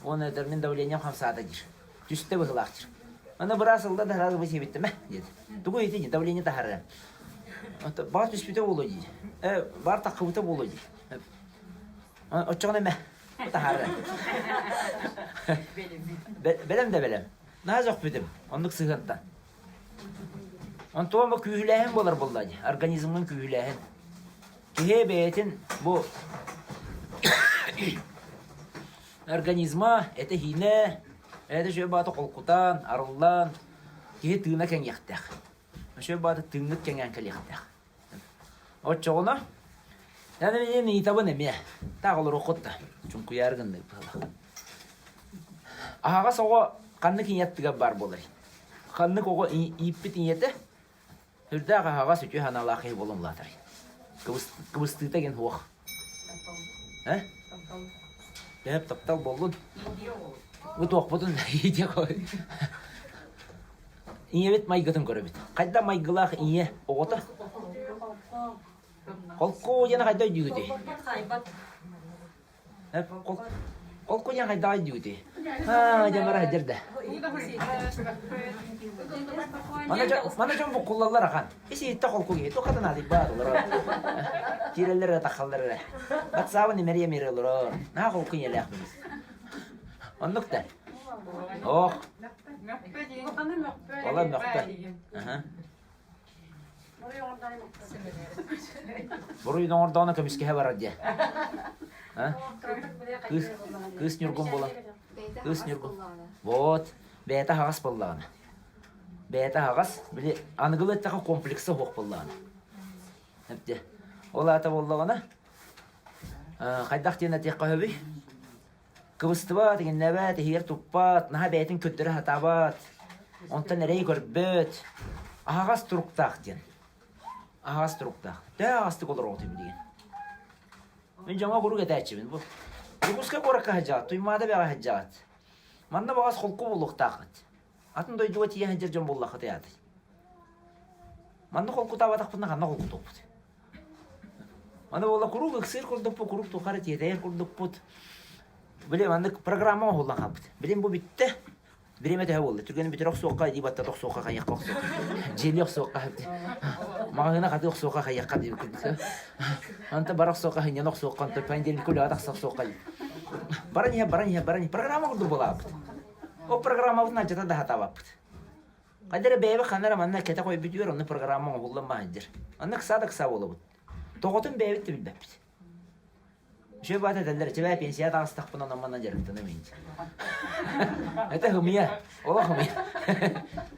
уонна этэр мин давлением хамсаата диир. Түстэ быһыылаах диир. Аны быраас ылла да сразу бысиэбиттэмэ диэт. Тугу ити давление таһаарыан. Баар түспүтэ буолуо диир. Э, баар таххыбыта буолуо диир. Оччоҕуна эмэ таһаарыан. Бэлэм да бэлэм. Наһаа сөхпүтүм. Оннук сыһыантан. Онтуон бу күүһүлээһин буолар буолла дии, организмҥын күүһүлээһин. Киһи бэйэтин бу организма этэ-сиинэ, этэ үчүгэй баҕата холкутаан, арыллан, киһи тыына кэҥиэхтээх. Үчүгэй баҕата тыыҥҥыт кэҥээн кэлиэхтээх. Оччоҕуна эн эмиэ ыйытабын эмиэ. Таах олоруоххут да, чуҥкуйаары гыннык быһыылаах. Аһаҕас оҕо ханнык ийэ аттыгар баар буоларый? Ханнык оҕо ииппит ийэтэ сүрдээх аһаҕас үтүө санаалаах киһи буолан улаатарый? Кыбыстыыта диэн суох. Э? Төһөп таптал буоллун? Бу туохпутун Ийэбит майгытын көрөбүт. Хайда майгылаах ийэ оҕото? Холку диэн хайда өйдүүгүтүй? Холку диэн хайдаҕа өйдүүгүтүй? Аа, дьэ бара сылдьар да. Мана дьон буккуллаллар ахан. Ис иһиттэ холку киһи. Туохха да наадыйбаат олорор. Киирэллэр эрэ таххаллар эрэ. Батсаабын имэрийэ-имэрийэ олорор. Наһаа холку ийэлээх билис. Оннук да. Ох. Ола мөхпө. Буруй оҥордоҕуна көмүскэһэ барар диэ. Кыыс, кыыс ньургун буолан. Кыыс ньургун. Вот, бэйэтэ аһаҕас буоллаҕына. Бэйэтэ аһаҕас, били аныгылыы эттэххэ комплекса суох буоллаҕына. Эптэ. Ол аата буоллаҕына, хайдах диэн этиэххэ сөбүй? Кыбыстыбат, иҥиннэбэт, иһигэр туппат, наһаа бэйэтин көрдөрө сатаабат, онтон эрэй көрбөт, аһаҕас туруктаах диэн. Аһаҕас туруктаах. Төһө аһаҕастык олороҕутуй билигин? Мин дьоҥҥо куруук этээччибин. Бу Дьокуускай куоракка сылдьаҕыт, Туймаада бэҕэ сылдьаҕыт. Манна баҕас холку буолуохтааххыт. Атын дойдуга тиийэ сылдьар дьон буоллаххыт аатый. Манна холкутаабатахпытына ханна холкутуохпут? Аны буолла куруук ыксыыр курдукпут, куруук тухары тиэтэйэр курдукпут. Били маннык программа оҥоһуллан хаалбыт. Билин бу бүттэ. Бириэмэ төһө буолла? Түргэнин бүтэрэ охсуохха, илии баттата охсуохха, хайыахха охсуохха. Дьиэлии охсуохха, маҕаһыына хатыы охсуохха, хайыахха диир курдук. Онтон бара охсуохха, сынньана охсуохха, онтон понедельникка үлэҕэ тахса охсуохха. Баран иһэ, баран иһэ, баран иһэ. Программа курдук буолаабыт. Ол программабытын алдьата да сатаабаппыт. Хайда эрэ бэйэбит ханна эрэ манна кэтэх ойбүтүгэр онно программа оҥоһуллан баһыйдыр. Онно ыксаа да ыксаа буолабыт. Тоҕотун бэйэбит да билбэппит. Үчүгэй баата этэллэр, чэбээ пенсия таҕыстахпына онон манан дьарыктаным инчи. Это хымыйа, олох хымыйа.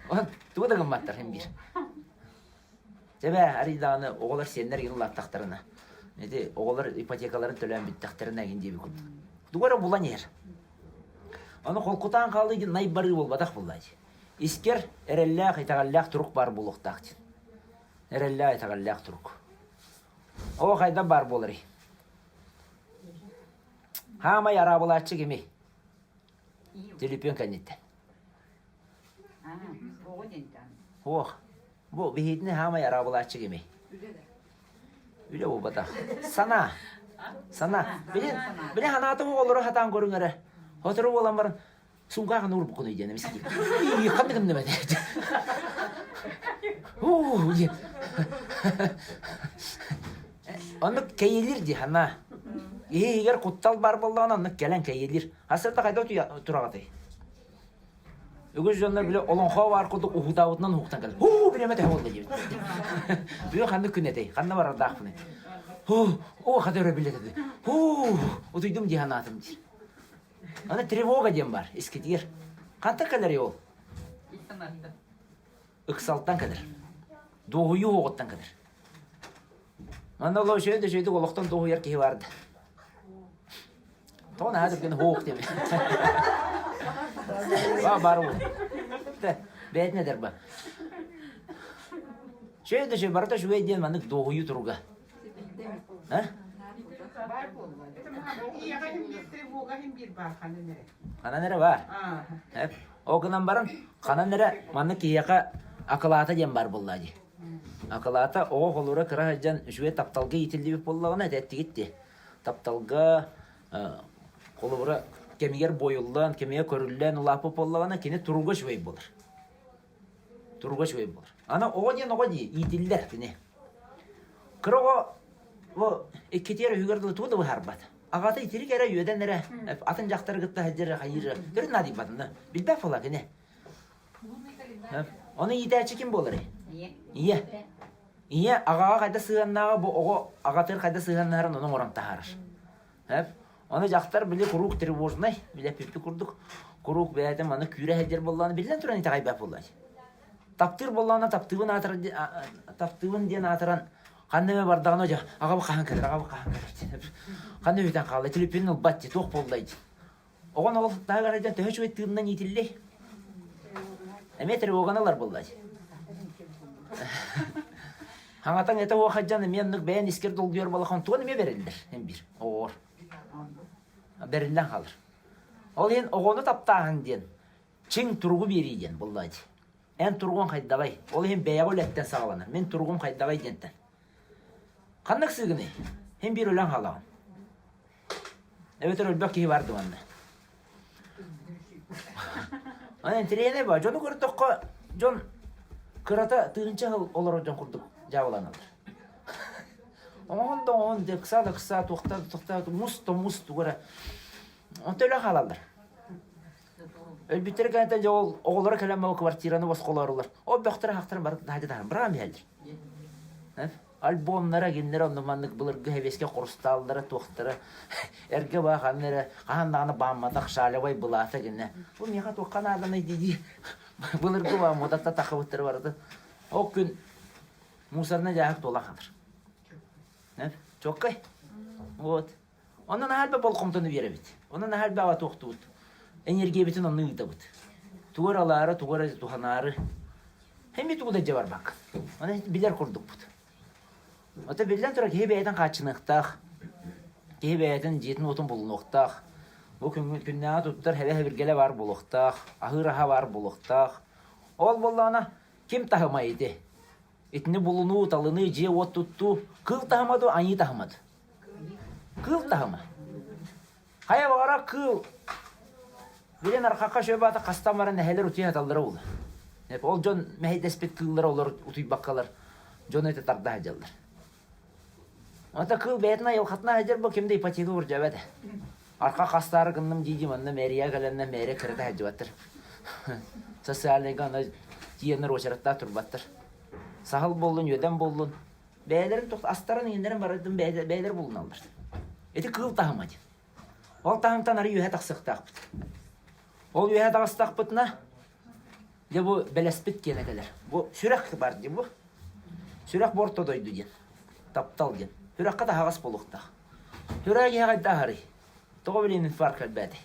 Он тугу да гымматтар хим биир. Чэбээ арый даҕаны оҕолор сиэннэр игин улааттахтарына, ити оҕолор ипотекаларын төлөөн бүттэхтэринэ игин диэби курдук. Тугу эрэ булан иһэр. Ону холкутаан хаалыы диэн най барыы буолбатах буолла дии. Искэр эрэллээх, итэҕэллээх турук баар буолуохтаах диэн. Эрэллээх, итэҕэллээх турук. Оо, хайдах баар буоларый? Хаамай араабылааччы кимий? Төлөпүөн кэнниттэн. Ох, бу биһиитини хаамай араабылааччы кимий? Үлэ буолбатах. Санаа. Санаа. Били, били ханаата оҕолору хатаан көрүҥ эрэ. Сотору буолан баран, Сумгаҕын уурбуккунуй диэн эмискэ ии ханна гынным этэ уу диэн оннук кэйиэлиир дии ханна иһигэр куттал баар буоллаҕына оннук кэлэн кэйиэлиир хасырда хайда тураҕытый үгүс дьоннор били олоҥхо баар курдук уһуутаабытынан уһуктан кэлэр һуу бириэмэ төһө буолла диэбит бүгүн ханнык күн этэй ханна барардаахпыный һуу оо хата өрө билэ һуу утуйдум дии санаатым диир Аны тревога диэн баар, искитигэр. Хантан кэлэрий ол? Ыксалтан кэлэр. Дуоһуйуу оҕоттон кэлэр. Манна олоо үчүгэй да үчүгэйдик олохтон дуоһуйар киһи бар да. Тоҕо наһаа түргэн һуох диэми. Ба бар ол. Бэйэтин этэр ба. Үчүгэй да үчүгэй барыта үчүгэй диэн маннык дуоһуйуу туруга. Ханан эрэ баар. Ол гынан баран, ханан эрэ маннык киһиэхэ акылаата диэн баар буоллаа дии. Акылаата оҕо холуура кыра сылдьан үчүгэй тапталга иитиллибит буоллаҕына этэттигит дии. Тапталга холобура кэмигэр буойуллан, кэмигэр көрүллэн улааппыт буоллаҕына кини туруга үчүгэй буолар. Туруга үчүгэй буолар. Аны оҕо диэн оҕо дии, иитиллэр кини. Кыра оҕо бу иккитигэр үһүгэр дылы тугу да быһаарбат. Аҕата итирик эрэ, үөдэн эрэ, атын дьахтары кытта сылдьар хайыыр, төрүт наадыйбатына. Билбэт буолла кини. Ону иитээччи ким буоларый? Ийэ. Ийэ аҕаҕа хайда сыһыаннааҕа бу оҕо аҕатыгар хайда сыһыаннаһарын ону оҥорон таһаарар. Ону дьахтар били куруук тревожнай, били пиппи курдук куруук бэйэтэ маны күүрэ сылдьар буоллаҕына биллэн туран итэҕэйбэт буоллаҕа. Таптыыр буоллаҕына таптыыбын аатыран таптыыбын диэн аатыран ханна эмэ бардаҕына дьэ аҕабы хаһан кэлэр аҕабы хаһан кэлэр ханна үтэн хаалла түлүппүн ылбат дии туох буоллай дии оҕон ол таһыгар сылдьан төһө үчүгэй тыынынан иитиллий эмиэ тревоганы ылар буолла дии Хаҥатан этэ уохадьан эмиэ оннук бэйэн искэр долгуйар балахан тугун эмиэ бэриллэр эн биир оҕоор бэриллэн хаалар. Ол иһин оҕону таптааһын диэн чиҥ туругу биэрии диэн буолла дии. Эн туругуҥ хайдаҕай? Ол иһин бэйэҕэ үлэттэн саҕаланар. Мин туругум хайдаҕай диэнтэн. Ханнык сыыгыный? Һин биир өлөн хаалаҕын. Эбэтэр өлбөх киһи бар дуо Онон интэриэһинэй баар. Дьону көрдөххө, дьон кырата тыһыынча сыл олорор дьон курдук дьаабыланаллар. Оҥоһун да оҥоһун, ыксаа да ыксаа, туохта да туохта, мус да мус тугу эрэ. Онто өлө хаалаллар. Өлбүттэрэ кэнниттэн дьэ ол оҕолоро кэлэн бу квартираны босхолоорулар. Ол бөхтөрө-хахтарын бары таһырдьа таһан быраҕан биһэллэр. Альбомнара кинилэр онно маннык былыргы сэбиэскэй хрусталлара туохтара эргэ баа ханна эрэ хаһан даҕаны баамматах шалевай былаата гинэ бу миэхэ туохха нааданый дии былыргы баа муодатта тахыбыттара барыта ол күн мусорный дьааһык туола хаалар чоккай вот онно наһаа элбэх болҕомтону биэрэбит онно наһаа элбэҕи туохтуубут энергиябытын онно ыытабыт тугу эрэ алаары тугу эрэ туһанаары Эмиэ тугу да дьэ барбаккын. Ону билэр курдукпут. Ото биллэн турар киһи бэйэтин хааччыныахтаах, киһи бэйэтин дьиэтин-уотун булунуохтаах. Бу күннээҕи туттар хэбэ-хэбиргэлэ баар буолуохтаах, аһыыр аһа баар буолуохтаах. Ол буоллаҕына ким таһыма ити? Итини булунуу, талыныы, дьиэ-уот туттуу кыыл таһыма дуо, айыы таһыма дуо? Кыыл таһыма. Хайа баҕара кыыл билин архахха шөбаата хастан баран эһэлэр утуйа саталлара буолла. Ол дьон мэһэйдэспит кыыллара олор утуйбаккалар дьону этэ тарда сылдьаллар. Онто кыыл бэйэтин айылҕатына сылдьар бу ким да ипотека урдьабат. Арха хастаары гынным дии-дии манна мэрия кэлэннэ мэрия кырата сылдьыбаттар. Социальныйга аны тиийэннэр уочараттаах турбаттар. Саһыл буоллун, үөдэн буоллун, бэйэлэрин астарын иҥиннэрэн барытын бэйэлэр булуналлар. Ити кыыл таһыма диэн. Ол таһымтан арый үөһэ тахсыахтаахпыт. Ол үөһэ таҕыстахпытына, дьэ бу бэлэспит киэнэ кэлэр. Бу сүрэх бар дии бу. Сүрэх бу орто дойду диэн. Таптал диэн. Сүрэххэ таһаҕас буолуохтаах. Сүрэҕи киһи хайда аһарый? Тоҕо билин инфаркт элбээтий?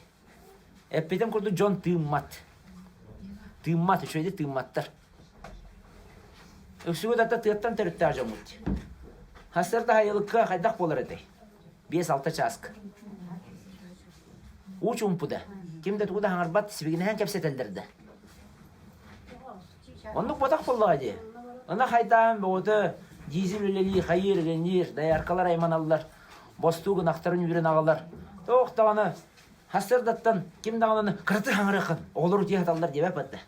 Эппитим курдук дьон тыыммат. Тыыммат, үчүгэйдик тыымматтар. Үксүгүт ата тыаттан төрүттээх дьоммут. Хастар да айылыкка хайдах буолар этэй? 5-6 чааска. Уу чуумпуда. Ким да тугу да хаҥарбат, сибигинэһэн кэпсэтэллэр да. Оннук ботах буоллаҕа дии. Ына хайдаан бөҕөтө дизель үлэлии хайыыр гэнниир, дояркалар айманаллар, бостуук ынахтарын үүрэн аҕалар. Туох даҕаны Сарсыардаттан ким даҕаны кыратык хаҥырыаххын, оҕолор утуйа сыталлар диэбэт батта.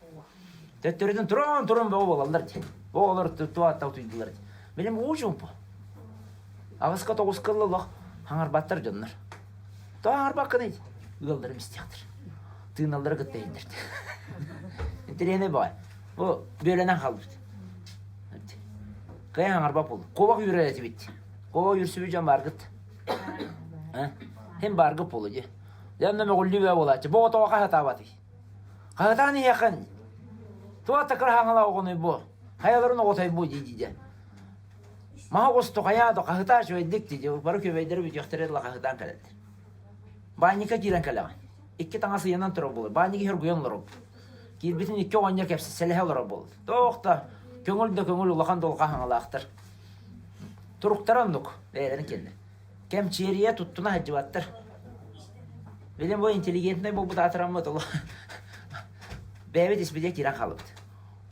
Төттөрүтүн туран туран бөҕө буолаллар дии. Оҕолор туоттаа утуйдулар дии. Билим уу чуумпу. Аҕыска тоҕуска ылла олох хаҥарбаттар дьоннор. Тоҕо хаҥарбаккыный? Ыалларым истиэхтэр. Тыыналлара кытта иһиллэр. Интэриэһинэй баҕай. Бу бүөлэнэн хаалбыт. Кыайан хаҥарбат буоллум. Куобах үүрэр этибит. Куобах үүрсүбүт дьон бааргыт. Һин баарга буолуо дии. Дьэ онно мөҕүллүү бөҕө буолааччы. Бу оҕо тоҕо хаһытаабатый? Хаһытаан иһиэххин. Туох да кыра хаҥала оҕонуй бу? Хайаларын оҕотой бу дии дии. Маһа оҕусту хайаа да хаһытаа үчүгэйдик дии. Бары күөбэйдэрэ бүтүөхтэрэ ыла хаһытаан кэлэллэр. Баанньыкка киирэн кэлэҕин. Икки таҥас ыйанан турар буолар. Баанньык иһэр угуйан олорор. Киирбитин икки оҕонньор кэпсэлэһэ олорор буолар. Туох да көҥүл да көҥүл улахан да улахан хаҥалаахтар. Туруктара оннук бэйэлэрин кэллэ. Кэмчиэрийэ туттуна сылдьыбаттар. Билим бу интеллигентнэй буолбут аатыраммыт олох. Бэйэбит испитигэр киирэн хаалабыт.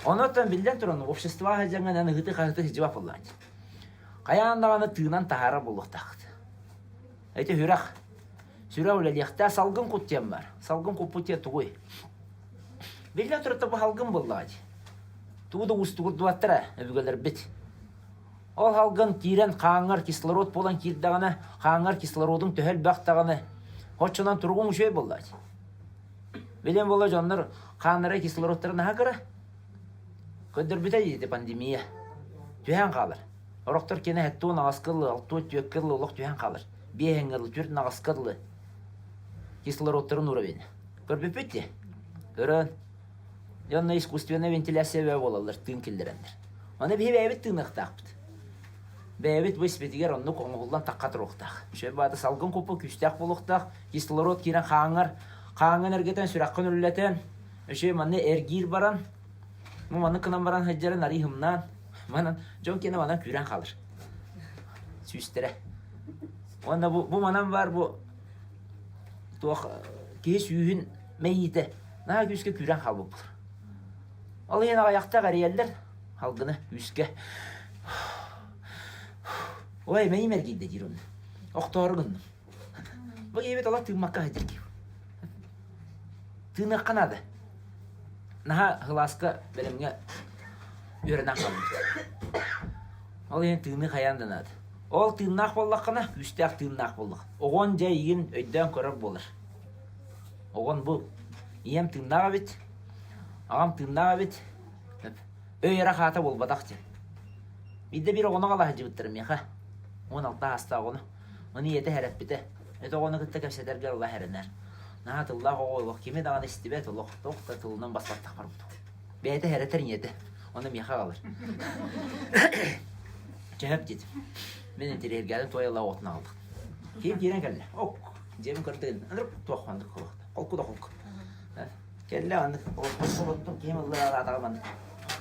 Онон биллэн туран, обществоҕа сылдьаҥҥын ыһыты-хаһыты сылдьыбат буоллаҕыҥ. Хайаан даҕаны тыынан таһаарар буолуохтааххыт. Ити сүрэх. Сүрэх үлэлиэхтээх салгын кут диэн бар. Салгын куппут диэн тугуй? Биллэн турар, бу салгын буоллаҕа дии. Тугу да уустугурдубаттара өбүгэлэрбит. Ол салгын киирэн хааҥҥар кислород буолан киирдэҕинэ, хааҥҥар кислородуҥ төһө элбэх даҕаны, оччонон туругуҥ үчүгэй буоллаҕа дии. Билэн буола дьоннор хааннара кислородтара наһаа кыра. Көрдөрбүтэ дии пандемия. Түһэн хаалар. Орохтор кини хэттуон аҕаска ылы, алтуо түөккэ ылы олох түһэн хаалар. Биэһэҥҥэ ылы, түөрт аҕаска ылы. Кислородтарын уровень. Көрбүппүт дии. Көрөн. Дьонно искусственная вентиляция бөҕө буолаллар, тыын киллэрэннэр. Аны биһи бэйэбит тыыныахтаахпыт. Бэйэбит бу испитигэр оннук оҥоһуллан тахха туруохтаах. Үчүгэй баата салгын куппу күүстээх буолуохтаах, кислород киирэн хааҥҥар, хааҥҥын эргитэн, сүрэххин үллэтэн, үчүгэй манна эргиир баран, бу маннык гынан баран сылдьарын арый һымнаан, манан дьон киэнэ манан күүрэн хаалар. Сүүстэрэ. Уонна бу, бу манан баар бу туох киһи сүүһүн мэйиитэ наһаа күүскэ күүрэн хаалбыт буолар. Ол иһин аҕыйахтаах эрийэллэр халгыны күүскэ. Ой, мэйим эргийдэ диир онно. Охтоору гынным. Бу киһибит олох тыыммакка сылдьар киһи. Тыыныахха наада. Наһаа кылааска бэлэмҥэ үөрэнэн хаалбыт. Ол иһин тыыныы хайаан да наада. Ол тыыннаах буоллаххына, күүстээх тыыннаах буоллах. Оҕон дьэ эйигин өйдөөн көрөр буолар. Оҕон бу ийэм тыыннаах эбит, аҕам тыыннаах эбит, өй эрэ хаата буолбатах диэн. Биирдэ биир оҕону аҕала сылдьыбыттара миэхэ. 16 саастаах оҕону. Ону ийэтэ сэрэппитэ. Эт оҕону кытта кэпсэтэргэ ыла эрэнэр. Наһаа тыллаах оҕо олох кими даҕаны истибэт олох туох да тылынан баспаттах барбыт. Бэйэтэ сэрэтэр ийэтэ. Ону миэхэ аҕалар. Чөһөп диэтим. Мин интириэһиргээдим туойалла оҕотун аҕалдым. Киһим киирэн кэллэ. Ок, дьиэбин көрдө ынырык туох маннык холохто. Холку да холку. Кэллэ маннык олоттум киһим ыллараатаҕа маннык.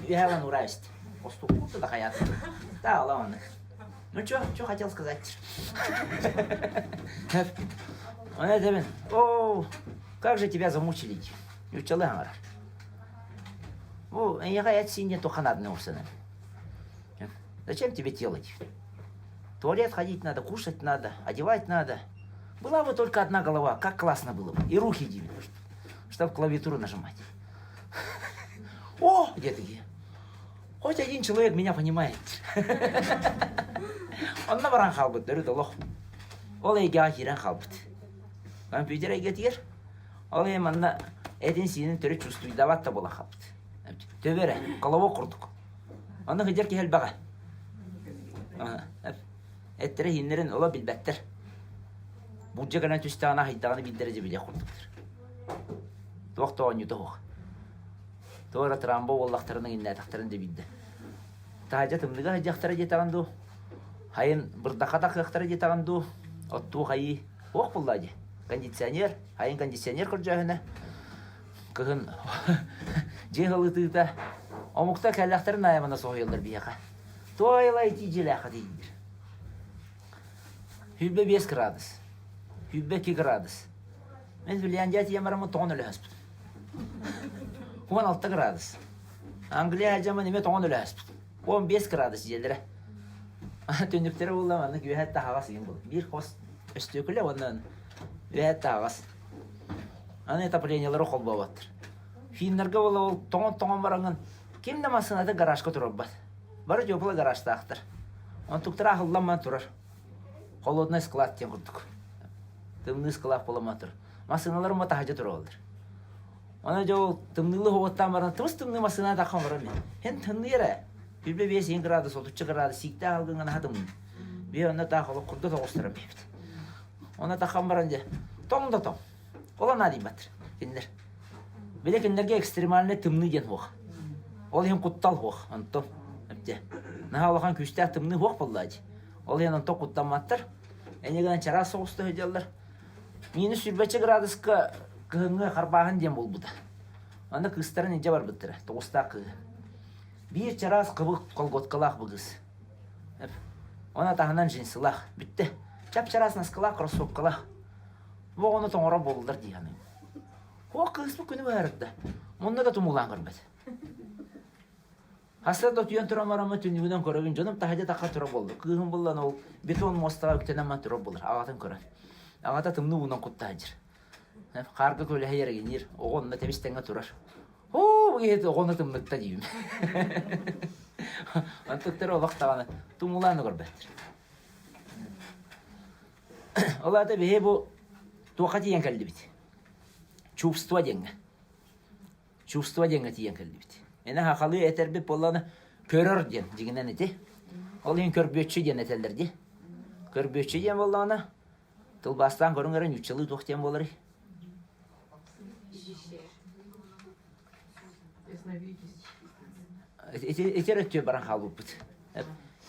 Үөһэ ылан ураа исти. Остуолбут да хайаата. Да ала маннык. Ну чё, чё хотел сказать? Он этэбин, о, как же тебя замучили. Нууччалыы хаҥарар. Бу эйиэхэ эт-сиин диэн туохха нааданы уурсанар. Зачем тебе тело? Туалет ходить надо, кушать надо, одевать надо. Была бы только одна голова, как классно было бы. И руки диви, чтобы клавиатуру нажимать. О, где такие? Хоть один человек меня понимает. Онно баран хаалбыт, төрүт олох. Ол эйгэҕэ киирэн хаалбыт. Компьютер эйгэтигэр ол иһин манна этин-сиинин төрүт чувствуйдабат да буолан хаалбыт. Төбө эрэ, колобок курдук. Онно сылдьар киһи элбэҕэ. Эттэрэ иһиннэрин оло билбэттэр. Булдьа кэлэн түстэҕинэ аһыйдаҕына биирдэрэ дьэ билиэх курдуктар. Туох да оонньуута суох. Туох эрэ трамбо буоллахтарына иҥнээтэхтэрин да биирдэ. Таһырдьа тымныыга сылдьыахтара диэтэҕин дуу, хайын бырдахха тахыахтара диэтэҕин дуу, оттуу хайыы суох буоллаа дии. Кондиционер, хайын кондиционер көрдьөөһүнэ кыһын дьиэ ылытыыта омуктар кэллэхтэрин аайы манна соһуйаллар биһиэхэ. Туойла итии дьиэлээххэ тиийдир. 25 градус, 22 градус. Мен Финляндия тиийэн бараммын тоҕон өлөһөспүт. 16 градус. Англия дьаман эмиэ тоҕон өлөһөспүт. 15 градус дьиэлэрэ. Түннүктэрэ буолла маннык үөһэ таһаҕас иһин буолла. Биир хос өстүөкүлэ уонна үөһэ таһаҕас. Аны отоплениелары холбооботтор. Финнарга буолла ол тоҥон-тоҥон бараҥҥын ким да массыыната гаражка турарбат. Бары теплый гаражтаахтар. Онтуктара аһыллан турар. Холодный склад диэн курдук. Тымныы склад буолан турар. Массыыналар ума таһырдьа тураллар. Аны дьэ ол тымныылыы хоҕуттаан баран тыбыс тымныы массыына таххан олорор мин. Һин тымныы эрэ. Билбэ биэс иһин градус, отучча градус сииктээх алгыҥҥа наһаа тымныы. Биэ онно таах олох курдат оҕустаран биэбит. Онно таххан баран дьэ тоҥ да тоҥ. Ол наадыйбаттар кинилэр. Били кинилэргэ экстремальнай тымныы диэн суох. Ол иһин куттал суох онтон. Дьэ наһаа улахан күүстээх тымныы суох буоллаа дии. Ол иһин онтон куттамматтар. Эни гынан чараас соҕуста сылдьаллар. Минус сүүрбэччэ градуска кыһыҥҥы харбааһын диэн буолбута. Аны кыыстарын илдьэ барбыттара, тоҕустаах кыыһы. Биир чараас кыбык колготкалаах бу кыыс. Оны таһынан джинсылаах. Бүттэ. Чап-чараас наскылаах, кроссовкалаах. Бу оҕону тоҥоро буоллар дии саныыбын. О, кыыспыт күнү быһаарда. Мунна да тумуулаан көрбөт. Хаста да утуйан туран бараммын түннүгүнэн көрөбүн, дьонум таһырдьа тахха турар буолла. Кыыһым буллан ол бетон муостаҕа үктэнэн ман турар буолар, аҕатын көрөн. Аҕата тымныы уунан куттаһа дьир. Хаарга көлөһө эрэгиниир, оҕо онно тэбис тэҥҥэ турар. Оо, бу киһи оҕону тымнытта диибин. Онтуктар олох даҕаны тумуулаан көрбөттөр. Ол аата биһи бу туохха тиийэн кэллибит? Чувство диэҥҥэ. Чувство диэҥҥэ тиийэн кэллибит. Эн хахалыы этэрбит буоллаҕына көрөр диэн дьиҥинэн ити. Ол иһин көрбүөччү диэн этэллэр дии. Көрбүөччү диэн буоллаҕына тылбаастаан көрүҥ эрэ нууччалыы туох диэн буоларый? Ити эрэ өттүгэр баран хаалбыппыт.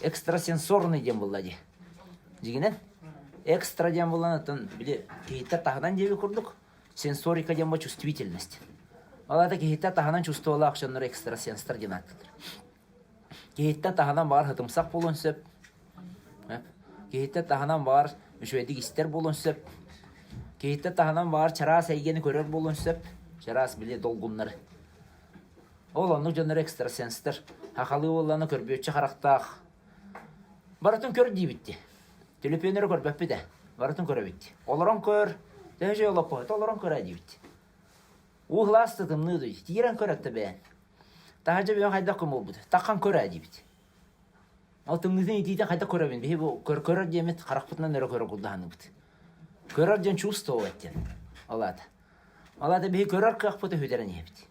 Экстрасенсорный диэн буолла дии. Дьиҥинэн экстра диэн буоллаҕына оттон били киһиттэн таһынан диэби курдук сенсорика диэн бу чувствительность. Ол аата киһиттэн таһынан чувстволаах дьоннор экстрасенстар диэн ааттыыллар. Киһиттэн таһынан баҕар хытымсах буолуон сөп. Киһиттэн таһынан баҕар үчүгэйдик истэр буолуон сөп. Киһиттэн таһынан баҕар чараас эйгэни көрөр буолуон сөп. Чараас били долгуннары. Ол оннук дьоннор экстрасенстэр. Хахалыы буоллаҕына көрбүөччү харахтаах. Барытын көр диибит дии. Төлөпүөннэри көрбөппүт ээ. Барытын көрөбүт дии. Олорон көр. Төһө үчүгэй олоппоһут олорон көр ээ диибит. Уу сылаас да тымныы дуй. Тиирэн көр атта бэйэн. Таһырдьа бэйэн хайдах күн буолбут. Таххан көр ээ диибит. Ол тымныытын итиитин хайдах көрөбүн? Биһи бу көр көрөр диэммит харахпытынан өрө көрө курдаһаныбыт. Көрөр диэн чувствовать диэн. Ол аата. Ол аата биһи көрөр кыахпыт үһүтэрэн иһэбит.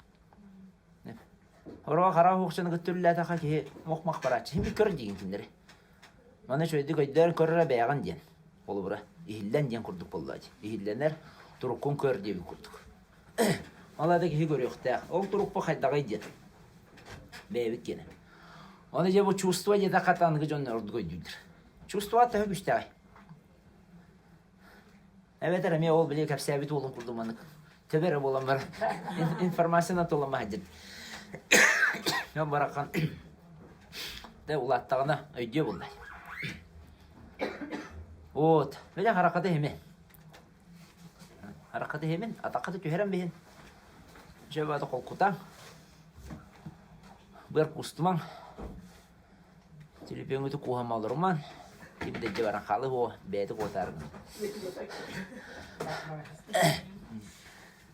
Ороҕо харах уохчаны кытта үллээтэххэ киһи мох-мах барааччы. Син көр диигин кинилэри. Маны үчүгэйдик өйдөөн көрөрө бэйэҕин диэн. Холобура, иһиллэн диэн курдук буолла дии. Иһиллэнэр туруккун көр диэбит курдук. Ол аата киһи көрүөхтээх. Ол турукпу хайдаҕый диэн. Бэйэбит киэнэ. Оны дьэ бу чувство диэтэххэ аныгы дьон ордук өйдүүллэр. Чувство төһө күүстээҕий? Эбэтэр эмиэ ол били кэпсээбит уолун курдук маннык төбө эрэ буолан баран информацияны тулама сылдьар. Дьон барахан дэ улааттаҕына өйдүө буолла. Вот, били харахата иһимин. Харахата иһимин, атаххата түһэрэн биһин. Дьэ баата холкутаҥ. Быар кустумаҥ. Телефоҥҥуту кууһама олоруман, ким да дьэ баран хаалыы буо, бэйэтэ куотааргын.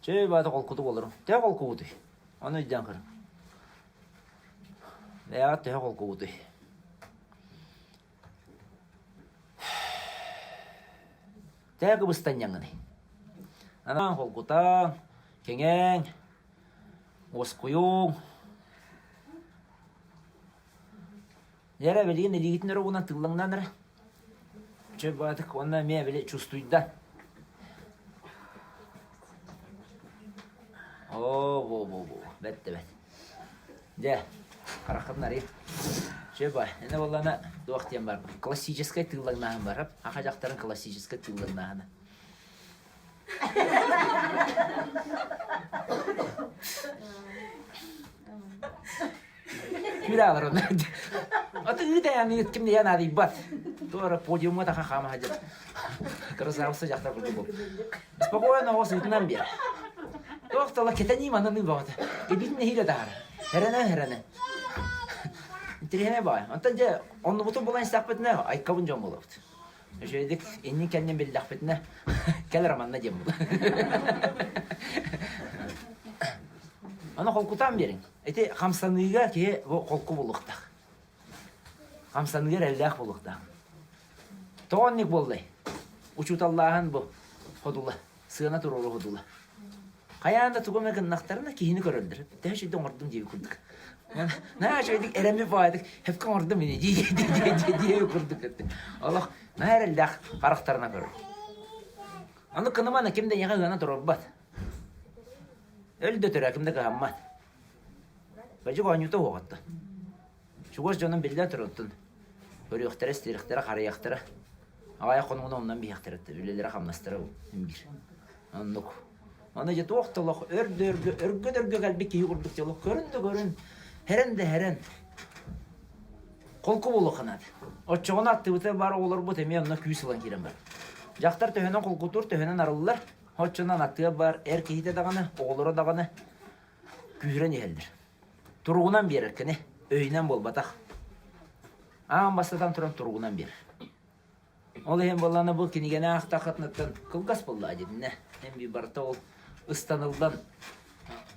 Чэй баата холкутук олорум. Төһө холкубутуй? Ону өйдөөн көрүҥ. Бэйэҕит төһө холкубутуй? Төһө кыбыстанньаҥҥыный? Анаан холкутаҥ, кэҥээҥ, уоскуйуҥ. Эрэ билигин илиигитин өрө уунан тыыллаҥнаан эрэ. Чэ баатык уонна эмиэ били чувствуйда. Оо, бу бу бу бэрт да бэрт. Дьэ, хараххытын арый. Чэ бай, ene буоллаҕына туох диэн бар классическай тыыллаҥнааһын бар Аха дьахтарын классическай тыыллаҥнааһына. Күлэ онно. Аты ыытайан ким да наадыйбат. Туора подиумҥа таха хаама сылдьар. Красавица дьахтар курдук буол. Спокойно оҕо сытынан биэр. Туох тала кэтэнии манан баҕата. Эбитин нэһиилэ таһара. Хэрэнэ хэрэнэ. Интэриэһинэй баҕай. Онтон дьэ оннубутун булан истэхпитинэ айкабын дьон буолабыт. Үчүгэйдик иннин кэннин биллэхпитинэ кэл романна диэн буолла. Аны холкутаан биэриҥ. Ити хамсаныыга киһи бу холку буолуохтаах. Хамсаныыга эрэллээх буолуохтаах. Тоҕо оннук буоллай? Учууталлааһын бу ходула, сыана туруору ходула. Хайаан да тугу эмэ гыннахтарына киһини көрөллөр. Төһө үчүгэй оҥордум диэби курдук. Наһаа үчүгэйдик эрэммит баҕайытык сөпкө оҥордум ини дии дии курдук. Олох наһаа эрэллээх харахтарынан көрөр. Ону кынымана ким да эйиэхэ ыана туруорбат. Өл да төрөө ким да кыһаммат. Бадьык оонньуута уоҕатта. Чугас дьонум биллэн турантын көрүөхтэрэ, истиэхтэрэ, харайыахтара. Аҕайах хонугунан оннун биһиэхтэрэ үлэлэрэ-хамнастара биир. Оннук. Аны дьэ туох да олох өр да өргө, өргө да өргө кэлбит киһи курдук дьэ олох көрүн да көрүн, хэрэн да хэрэн. Холку буолуохха наада. Оччоҕуна аттыбытыгар баар оҕолорбут эмиэ онно күүс ылан киирэн барар. Дьахтар төһөнөн холкутуур, төһөнөн арыллар, оччонон аттыгар баар эр киһитэ даҕаны, оҕолоро даҕаны. күүһүрэн иһэллэр. Туругунан биэрэр кини, өйүнэн буолбатах. Аан бастатан туран туругунан биэрэр. Ол иһин буоллаҕына бу кинигэни аахтаххытыттан кылгас буоллаҕа дьиннэ. Эн би барыта ол ыстаныллан,